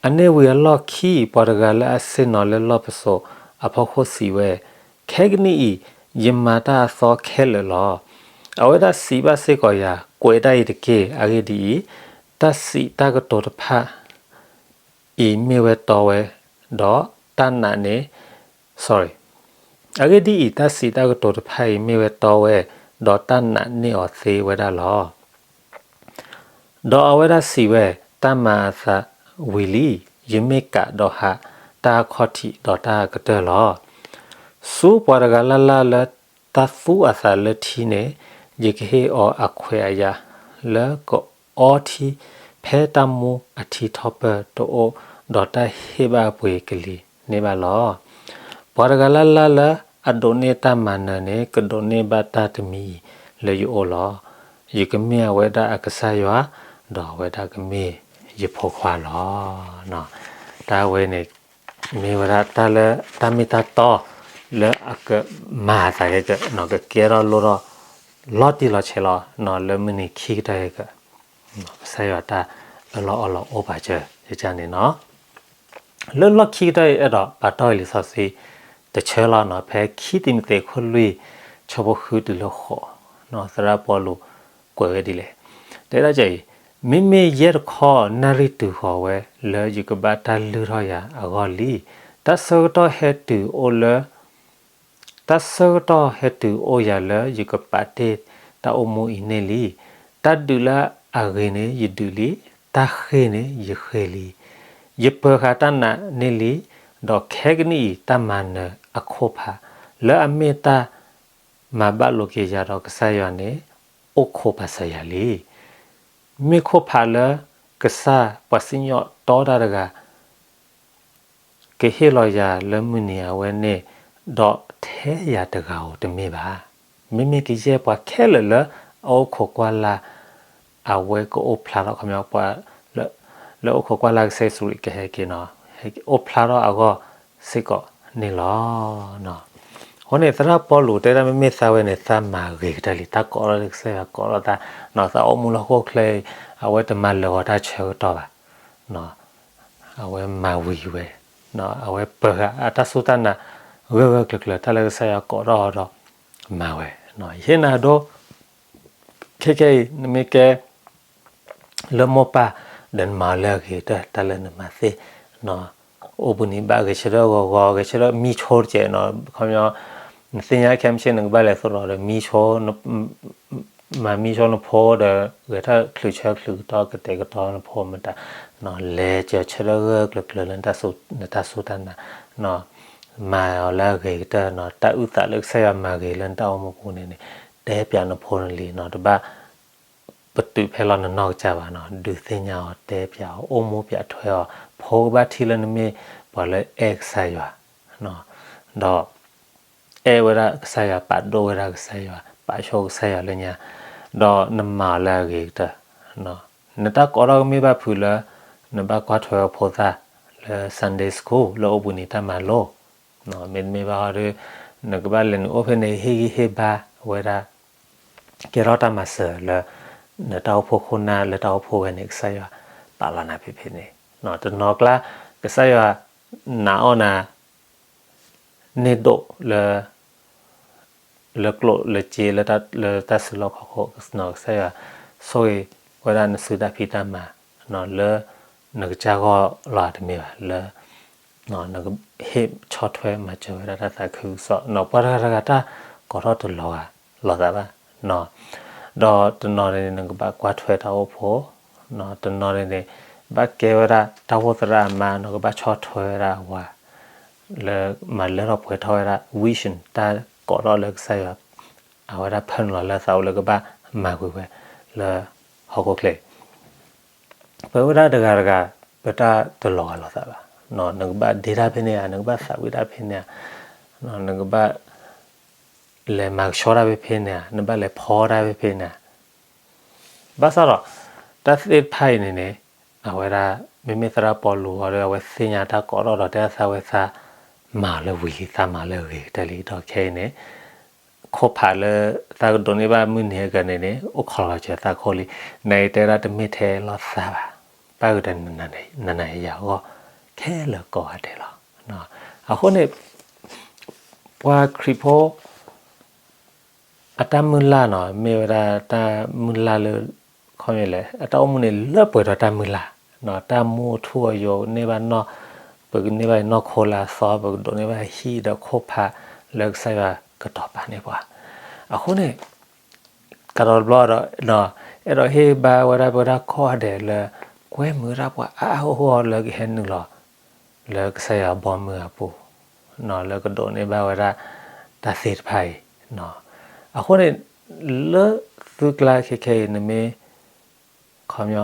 အန့ၣ်ဝံၤအလီၢ်ခံ ပှၤတဂၤလၢအဆ့ၣ်နီၤလၢလီၢ်ပစိာ်အဖီခိၣ်စံးဝဲ, ခဲကနံၣ်အံၤ ယမၤတၢ်အသီခဲလၢာ်လီၤ. အဝဲဒၣ်စံးဘၣ်စ့ၢ်ကီးယၤ, ကွဲးတၢ်အံၤတက့ၢ်. အဂ့ၢ်ဒ်အံၤ, တၢ်စံးတၢ်ကတိၤတဖၣ်အံၤမ့ၢ်ဝဲတီဝဲ, ဒီးတၢ်နာ်န့ၣ်, sorry, အဂ့ၢ်ဒ်အံၤ, တၢ်စံးတၢ်ကတိၤတဖၣ်အံၤမ့ၢ်ဝဲတီဝဲ, ဒီးတၢ်နာ်န့ၢ်အီၤသ့ဝဲဒၣ်လီၤ. ဒီးအဝဲဒၣ်စံးဝဲ, တၢ်မၤအသးဝံၤလံ, ယမ့ၢ်ကးဒီးဟး တၢ်အခီၣ်ထံးဒီးတၢ်အကတၢၢ်လီၤ. ဆူပှၤတဂၤလၢ်လၢ်လၢတၢ်သူအသးလၢထံန့ၣ်, ယကဟ့ၣ်အီၤအခွဲးအယာ် လၢကအီထံ ဖဲတၢ်မူအထံထီၣ်ပၢၢ်တအိၣ်, ဒီးတၢ်ဟ့ၣ်ဘၣ်အပှ့ၤကလံၤန့ၢ်ဘၣ်လီၤ. ပှၤတဂၤလၢ်လၢ်လၢအဒိးန့ၢ်တၢ်မၤနၢၤန့ၣ်, ကဒိးန့ၢ်ဘၣ်တၢ်တမံၤအံၤလၢယအိၣ်လီၤ. ယကမ့ၢ်အဝဲဒၣ်အကစၢ်ယွၤ, ဒီးအဝဲဒၣ်ကမ့ၢ်ယဖိခွါလီၤ. တၢ်ဝဲန့ၣ် မ့ၢ်ဝဲဒၣ်တၢ်လၢတၢ်မ့ၢ်တၢ်တီ လၢအကမၤအသးကဲက, ကကဲထီၣ်လိၣ်ထီၣ် လီၤတံၢ်လီၤဆဲးလီၤ, လၢမုၢ်နံၤခံကတၢၢ်က, ကစၢ်ယွၤတၢ်အၢၣ်လီၤအီလီၤအိၣ်ပာ်စၢၤန့ၣ်နီၤ. လၢလီၢ်ခံကတၢၢ်အံၤ အဲၣ်ဒိးပာ်တီၢ်လံာ်စီဆှံတဆၢလီၤနီၤ, ဖဲခံတံၤမသ့း ခိၣ်လွံၢ် ဆၢဖိဃုတုၤလၢဃိး, သရၣ်ပီလူးကွဲးဝဲဒ်လဲၣ်. တဲဒၣ်အံၤ, မ့မ့ၢ်ယဲၢ်တခီ နၣ်ရံၣ်တုၤဃီၤဝဲ လၢယကဘၣ်တၢ်လုၢ်ထီၣ်ယၤအဂီၢ်လံ. တၢ်ဆၢကတီၢ်ဟဲတုၤအိၣ်လၢ တၢ်ဆၢကတီၢ်ဟဲတုၤအိၣ်ယၤလၢယကပာ်တ့ၢ်တၢ်အိၣ်မူအံၤန့ၣ်လံ. တၢ်ဒုးလၢအဂ့ၤန့ၣ်ယဒုးလံ, တၢ်ဃ့ၢ်န့ၣ်ယဃ့ၢ်လံ. ယပၢၤဃာ်တၢ်နာ်န့ၣ်လံ, ဒီးခဲကနံၣ်အံၤတၢ်မၤနၢၤအခိၣ်ဖး လၢအမ့ၢ်တၢ်မၤဘၣ်လိာ်က့ၤယၤဒီးကစၢ်ယွၤန့ၣ် အိၣ်ခိးပာ်စၢၤယၤလံ. မ့ၢ်ခိၣ်ဖးလၢကစၢ်ပှၤစံၣ်ညီၣ်တီတၢ်တဂၤ ကဟ့ၣ်လီၤယၤလၢမုၢ်နံၤအဝဲန့ၣ်, ဒီးထဲယၤတဂၤဧိၤတမ့ၢ်ဘၣ်. မ့မ့ၢ်ကယဲၢ်ပှၤခဲလၢာ်လၢအအိၣ်ခိးကွၢ်လၢ် အဝဲကအိၣ်ဖျါထီၣ် ခီပညီပှၤလၢအိၣ်ခိးကွၢ်လၢ်ကစၢ်ယ့ၣ်ၡူးခရံာ်ကဟဲက့ၤနီၤ, အိၣ်ဖျါထီၣ်အဂီၢ်စ့ၢ်ကီးန့ၣ်လီၤ. အဃိန့ၣ် သရၣ်ပီလူးတဲဒၣ်မ့မ့ၢ်သးဝဲန့ၣ် သးမၤဂ့ၤကတၢၢ်လံ, တၢ်ကိးထီၣ်လၢကစၢ်ယွၤကိးထီၣ်သး, သးအိၣ်မူလၢဟီၣ်ခိၣ်ချၢအံၤ အဝဲတမၤလၢာ်ဂီၤတၢ်ဆၢကတီၢ်ဘၣ်. အဝဲမၤဝံၤဝဲ, အဝဲပၢၤဃာ်အတၢ်စူၢ်တၢ်နာ် ဂၢၢ်ဂၢၢ်ကျၢၤကျၢၤ တၢ်လၢကစၢ်ယွၤကိးထီၣ်အီၤဒီးမၤဝဲ. ယဟ့ၣ်နၤဒိ ခဲခဲအံၤ နမ့ၢ်ကဲ လၢမိၢ်ပၢ် ဒီးနမၤအီၤလၢအဂ့ၤကတၢၢ် တၢ်လၢနမၤသ့, အိၣ်ဘှံးနံၤဘၣ်ဂဲၤဆၢထၢၣ်ဂီၤဂီၤ ဂဲၤဆၢထၢၣ်မံဆိတကဲးနီၤ, ခီပညီ နသ့ၣ်ညါခဲမုၢ်ဆ့ၣ် နကဘၣ်လဲၤသိးဒီးမံဆိ မၤမံဆိနဖိဒီး ဂဲၤထၢၣ်ချုးဆၢချုးကတီၢ်ကတဲာ်ကတီၤနဖိမတၤ, လဲၤစၢၤဆၢထၢၣ်ဂၢၢ်ဂၢၢ်ကျၢၤကျၢၤလၢနတၢ်စူၢ်, နတၢ်စူၢ်တၢ်နာ်, မၤအီၤလၢအဂ့ၤကတၢၢ်နီၤ, တၢ်အုၣ်သးလၢကစၢ်ယွၤမၤဂ့ၤလၢနတၢ်အိၣ်မူပူၤန့ၣ်န့ၣ် တဲပၠးနဖိနလံၤနီၤ, တဘၣ် ပတုာ်ဖဲလီၤနနီၢ်ကစၢ်ဘၣ်နီၤ, ဒုးသ့ၣ်ညါအီၤ တဲပၠးအီၤ အိၣ်မူပၠးထွဲအီၤ, ဖိကဘၣ်ထံၣ်လၢနမ့ၢ်ပှၤလၢအဲၣ်ကစၢ်ယွၤ, ဒီး အဲၣ်ဝဲဒၣ်ကစၢ်ယွၤ ပာ်ဒိၣ်ဝဲဒၣ်ကစၢ်ယွၤ ပာ်ဆိကစၢ်ယွၤလၢညါ, ဒီးနမၤအီၤလၢအဂ့ၤကတၢၢ်, နတၢ်ကိးထီၣ်ကမ့ၢ်ဘၣ်ဖုးလၢ နဘၣ်ကွၢ်ထွဲအဖိသၣ်လၢ Sunday School လၢအိၣ်ဘှံးနံၤတၢ်မၤလိ မ့တမ့ၢ်ဘၣ်ဟီဒီး နကဘၣ်လဲၤနုာ်အိၣ်ဖဲန့ၣ် ဟ့ၣ်ဂံၢ်ဟ့ၣ်ဘါဝဲဒၣ် ကဲထီၣ်တၢ်မၤစၢၤလၢ နတၢ်အိၣ်ဖှိၣ်ခိၣ်နၢ်လၢတၢ်အိၣ်ဖှိၣ်ဝဲန့ၣ် ကစၢ်ယွၤပာ်လီၤနၤဖဲဖဲန့ၣ်, တနီၤကျါ ကစၢ်ယွၤနာ်အီၣ်နၤ န့ၢ်ဒိၣ်လၢ လၢကျိၣ်လၢစ့ လၢတၢ်စုလီၢ်ခီၣ်ခိၣ် ကစၢ်ယွၤဆိၣ်ဂ့ၤဝဲဒၣ်နစုတၢ်ဖံးတၢ်မၤ လၢနကစၢ်ဂီၢ်လီၤတမ့ၢ်ဘၣ် လၢ နကဟ့ၣ်ဆီၣ်ထွဲမၤစၢၤဝဲဒၣ်တၢ်သးခုကစီၣ် ပှၤတဂၤတဂၤတၢ်ကိးထီၣ်တလီၤဂာ်လိာ်သးဘၣ်, ဒီးတနီၤန့ၣ် နကဘၣ်ကွၢ်ထွဲတၢ်အိၣ်ဖှိၣ် တနီၤန့ၣ်န့ၣ် ဘၣ်ကဲဝဲဒၣ်တၢ်အိၣ်ဖှိၣ်သရၣ်အမါနီၤ ကဘၣ်ဆီၣ်ထွဲဝဲဒၣ်အဝၤ လၢမၤလၢထီၣ်ပှဲၤထီၣ်ဝဲဒၣ် vision တၢ်ကိးထီၣ်လၢကစၢ်ယွၤ အဝဲဒၣ်ဖၢနုာ်လီၤလၢသးအိၣ်လၢကဘၣ်မၤကွံာ်ဝဲလၢဟီၣ်ခိၣ်ချၢအံၤ ပဝဲဒၣ်တဂၤတဂၤ ပတၢ်တလီၤဂာ်လိာ်သးဘၣ်. နကဘၣ်ဒ့တၢ်ဖဲန့ၣ်ဧါ, နကဘၣ်သးဝံၣ်တၢ်ဖဲန့ၣ်ဧါ, နကဘၣ်လဲၤမၤကဆှီတၢ်ဖဲဖဲန့ၣ်ဧါ, နဘၣ်လဲၤဖီတၢ်ဖဲဖဲန့ၣ်ဧါ. ဘၣ်ဆၣ်ဒီး တၢ်သ့ၣ်တဖၣ်အံၤန့ၣ်န့ၣ် အဝဲဒၣ် မ့မ့ၢ်သရၣ်ပီလူးအီၤဒီး အဝဲသ့ၣ်ညါတၢ်ကိးထီၣ်ဒီးတဲသးဝဲသး မၤလၢဝံၤလံ သးမၤလၢအဂ့ၤကတၢၢ်လံ ဒီးခဲအံၤန့ၣ် ခိၣ်ဖးလၢသးကဒိးန့ၢ်ဘၣ်မုၢ်နံၤအဂၤန့ၣ်န့ၣ် အိၣ်ခိးလီၤစၢၤသးခိၣ်လံ. နအံၤတဲဒၣ်တမ့ၢ်ထဲလီၤသးဘၣ်, ပၣ်ဃုာ်ဒီးနနၤယၤအဂီၢ် ခဲလၢာ်ကိးဂၤဒဲးလီၤ. အဃိန့ၣ် ပှၤခရံာ်ဖိ အတၢ်မုၢ်လၢ်နီၤ မ့ၢ်ဝဲဒၣ်တၢ်မုၢ်လၢ်လၢ ခီမ့ၢ်လဲၣ် အတၢ်အိၣ်မူန့ၣ်လၢပှဲၤဒီးတၢ်မုၢ်လၢ်, တၢ်မူအထူအယိာ်န့ၢ်ဘၣ်နီၢ်, ပကန့ၢ်ဘၣ်နီၢ်ခိလၢအသီ, ပကဒိးန့ၢ်ဘၣ်ဟံၣ်ဒီးခိၣ်ဖးလၢကစၢ်ယွၤကတီၤပာ်န့ၢ်ပှၤ. အဃိန့ၣ် ကဒီးတဘျီဒီး အဲၣ်ဒိးဟ့ၣ်ဘါဝဲဒၣ်ပဝဲဒၣ်ကိးဂၤဒဲးလၢ ကွဲမုာ်ဝဲဒၣ်ပှၤအါအါဂီၢ်ဂီၢ်လၢကဟဲနုာ်လီၤ လၢကစၢ်ယွၤဘီမုၢ်အပူၤ, လၢကဒိးန့ၢ်ဘၣ်ဝဲဒၣ်တၢ်သ့ၣ်တဖၣ်အံၤ. အဃိန့ၣ် လၢသုကျါခဲခဲအံၤ နမ့ၢ် ခီပညီ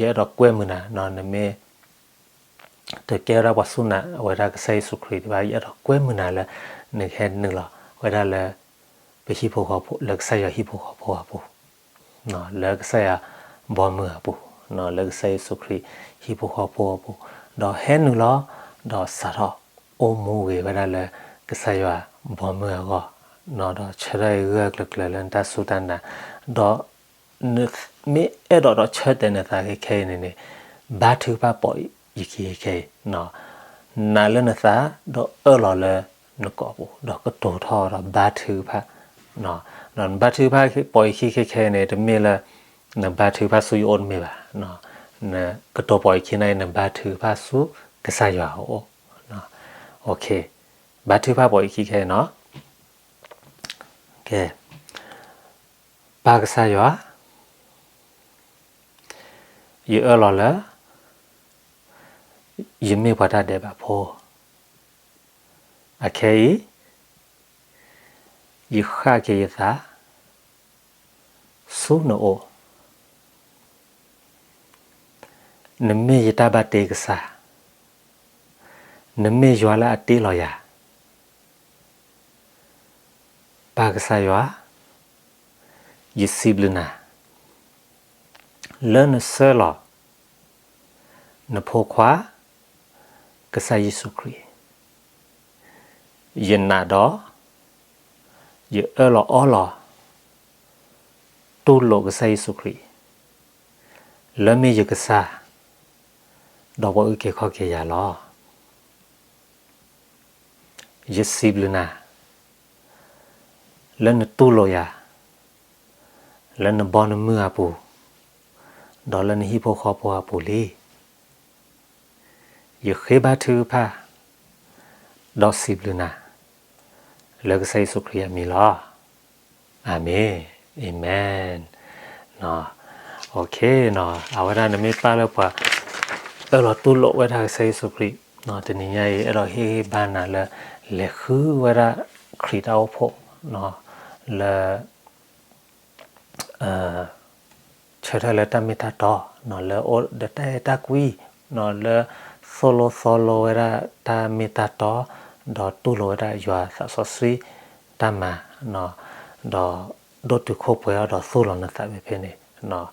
ယအဲၣ်ဒိးကွဲမုာ်နၤ နမ့ၢ် တကဲဝဲဒၣ်ပှၤစူၢ်နာ်ဝဲဒၣ်ကစၢ်ယ့ၣ်ၡူးခရံာ်ဒံးဘၣ် ယအဲၣ်ဒိးကွဲမုာ်နၤလၢ နကဟဲနုာ်လီၤဝဲဒၣ်လၢ ပဟံၣ်ဖိဃီဖိ လၢကစၢ်ယွၤဟံၣ်ဖိဃီဖိအပူၤ, လၢကစၢ်ယွၤဘီမုၢ်အပူၤ, လၢကစၢ်ယ့ၣ်ၡူးခရံာ်ဟံၣ်ဖိဃီဖိအပူၤ, ဒီးဟဲနုာ်လီၤ ဒီးစးထီၣ်အိၣ်မူဂ့ၤဝဲဒၣ်လၢကစၢ်ယွၤဘီမုၢ်အဂီၢ်, ဒီးဆၢထၢၣ်ဂၢၢ်ဂၢၢ်ကျၢၤကျၢၤလၢနတၢ်စူၢ်တၢ်နာ်, ဒီး နမ့ၢ်အဲၣ်ဒိးဒီးဆၢတဲာ်နသးခဲခဲအံၤန့ၣ်န့ၣ် ဘါထုကဖၣ်ပိာ်ယခံခဲခဲအံၤ, နာ်လၢနသး ဒီးအၢၣ်လီၤလၢနကိာ်ပူၤ ဒီးကတိၤထီၣ်ဒီးဘါထုကဖၣ်, ဒီးနဘါထုကဖၣ်ပိာ်ယခံခဲခဲအံၤန့ၣ် တမ့ၢ်လၢ နဘါထုကဖၣ်ဆူယအိၣ်တမ့ၢ်ဘၣ်, နကတိၤပိာ်ယခံန့ၣ် နဘါထုကဖၣ်ဆူကစၢ်ယွၤအအိၣ်, ဘါထုကဖၣ်ပိာ်ယခံခဲအံၤနီၤ. ပၢ်ကစၢ်ယွၤ, ယအၢၣ်လီၤလၢ ယမ့ၢ်ပှၤတၢ်ဒဲးဘးဖိ, အခဲအံၤ ယဃၣ်က့ၤယသး ဆူနအိၣ်, နမ့ၢ်ယတၢ်ဘၣ်တ့ကစၢ်, နမ့ၢ်ယွၤလၢအတ့လီၤယၤ ပၢ်ကစၢ်ယွၤ, ယစံးဘျုးနၤ လၢနဆှၢလီၤ နဖိခွါ ကစၢ်ယ့ၣ်ၡူးခရံာ်, ယနာ်ဒီး ယအၢၣ်လီၤအီလီၤ တူၢ်လိာ်ကစၢ်ယ့ၣ်ၡူးခရံာ် လၢမ့ၢ်ယကစၢ် ဒီးပှၤအုၣ်က့ၤခီၣ်က့ၤယၤလီၤ. ယစံးဘျုးနၤ လၢနတူၢ်လိာ်ယၤ လၢနဘီနမုၢ်အပူၤ ဒီးလၢနဟံၣ်ဖိဃီဖိအပူၤလံ. ယဃ့ဘါထုကဖၣ် ဒီးစံးဘျုးနၤ လၢကစၢ်ယ့ၣ်ၡူးခရံာ်အမံၤလီၤ. အၤမ့ၣ်, အၤမ့ၣ်. အဝဲဒၣ်နမ့ၢ်ပၢ်လၢပှၤ အၢၣ်လီၤတူၢ်လိာ်ဝဲဒၣ်ကစၢ်ယ့ၣ်ၡူးခရံာ်, တနံၤညါအံၤ အဲၣ်ဒိးဟ့ၣ်ဂံၢ်ဘါနၤလၢ လဲၤဃုဝဲဒၣ်ခရံာ်တၢ်အိၣ်ဖှိၣ် လၢ ဆၢထၢၣ်လၢတၢ်မ့ၢ်တၢ်တီ, လၢအိၣ်ဒီးတၢ်အဲၣ်တၢ်ကွံ, လၢသိၣ်လိသီလိဝဲဒၣ်တၢ်မ့ၢ်တၢ်တီ, ဒီးတူၢ်လိာ်ဝဲဒၣ်ယွၤသးစီဆှံတၢ်မၤ, ဒီးဒိၣ်တုာ်ခိၣ်ပှဲၤအီၤဒီးသူၣ်လီၤနသးဖဲဖဲန့ၣ်, ဃ့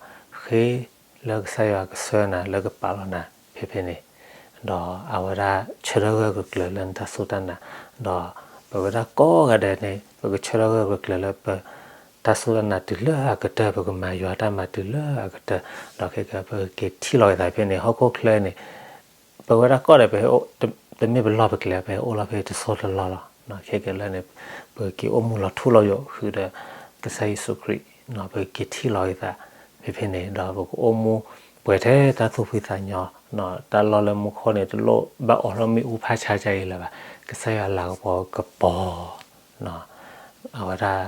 လၢကစၢ်ယွၤကဆှၢနၤလၢကပာ်လီၤနၤဖဲဖဲန့ၣ်, ဒီးအဝဲဒၣ်ဆၢထၢၣ်ဂၢၢ်ဂၢၢ်ကျၢၤကျၢၤလၢနတၢ်စူၢ်တၢ်နာ်, ဒီးပဝဲဒၣ်ကိးဂၤဒဲးန့ၣ် ပကဆၢထၢၣ်ဂၢၢ်ဂၢၢ်ကျၢၤကျၢၤလၢပ တၢ်စူၢ်တၢ်နာ်တုၤလၢအကတၢၢ် ပကမၤယွၤတၢ်မၤတုၤလၢအကတၢၢ်, ဒီးခဲကနံၣ် ပကက့ၤထံၣ်လီၤက့ၤသးဖဲန့ၣ် ဟီၣ်ခိၣ်ချၢန့ၣ်, ပဝဲဒၣ်ကိးဂၤဒဲး ပဟဲအိၣ်, တမ့ၢ်ပလီၢ်ပကျဲ ပဟဲအိၣ်လီၤဖဲတစိၢ်တလီၢ်လီၤ. ခဲကနံၣ်လၢန့ၣ် ပကက့ၤအိၣ်မူလီၤထူလီၤယိာ်ဃုာ်ဒီး ကစၢ်ယ့ၣ်ၡူးခရံာ်, ပကက့ၤထံၣ်လီၤက့ၤသးဖဲဖဲန့ၣ် ဒီးပကအိၣ်မူပှဲၤထဲတၢ်သူၣ်ဖှံသးညီ, တၢ်လီၢ်လၢမူခိၣ်န့ၣ် တလိၣ်ဘၣ်အိးထီၣ်မ့ၣ်အူဖးဆါဒ်အံၤလၢၤဘၣ်. ကစၢ်ယွၤလၤကပီၤကပီၤ, အဝဲဒၣ်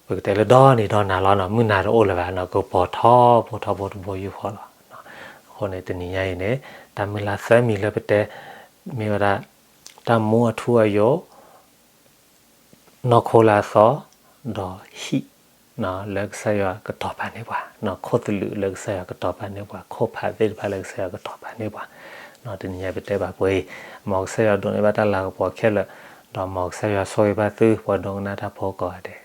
ပကတဲလၢဒီနံၤဒီနၤလီၤနီၤ, မုၢ်နၤတအိၣ်လၢၤဘၣ်နီၤ, ကပီၤထီဘိထီဘိတဘိယူၢ်ဃီလီၤ. အဃိန့ၣ် တနံၤညါအံၤန့ၣ် တၢ်မုၢ်လၢ်သၢမံၤလၢပတဲ မ့ၢ်ဝဲဒၣ် တၢ်မူအထူအယိာ် နီၢ်ခိလၢအသီ ဒီးဟံၣ် လၢကစၢ်ယွၤကတီၤပာ်န့ၢ်ပှၤ, ခိၣ်သလုးလၢကစၢ်ယွၤကတီၤပာ်န့ၢ်ပှၤ, ခိၣ်ဖးသ့ၣ်တဖၣ်လၢကစၢ်ယွၤကတီၤပာ်န့ၢ်ပှၤ. တနံၤညါပတဲဘၣ်ပှဲၤအံၤ, မ်ကစၢ်ယွၤဒိးန့ၢ်ဘၣ်တၢ်လၤကပီၤခဲလၢာ်, ဒီးမ်ကစၢ်ယွၤဆိၣ်ဂ့ၤဘၣ်သုပှၤဒိကနၣ်တၢ်ဖိကိးဂၤဒဲး.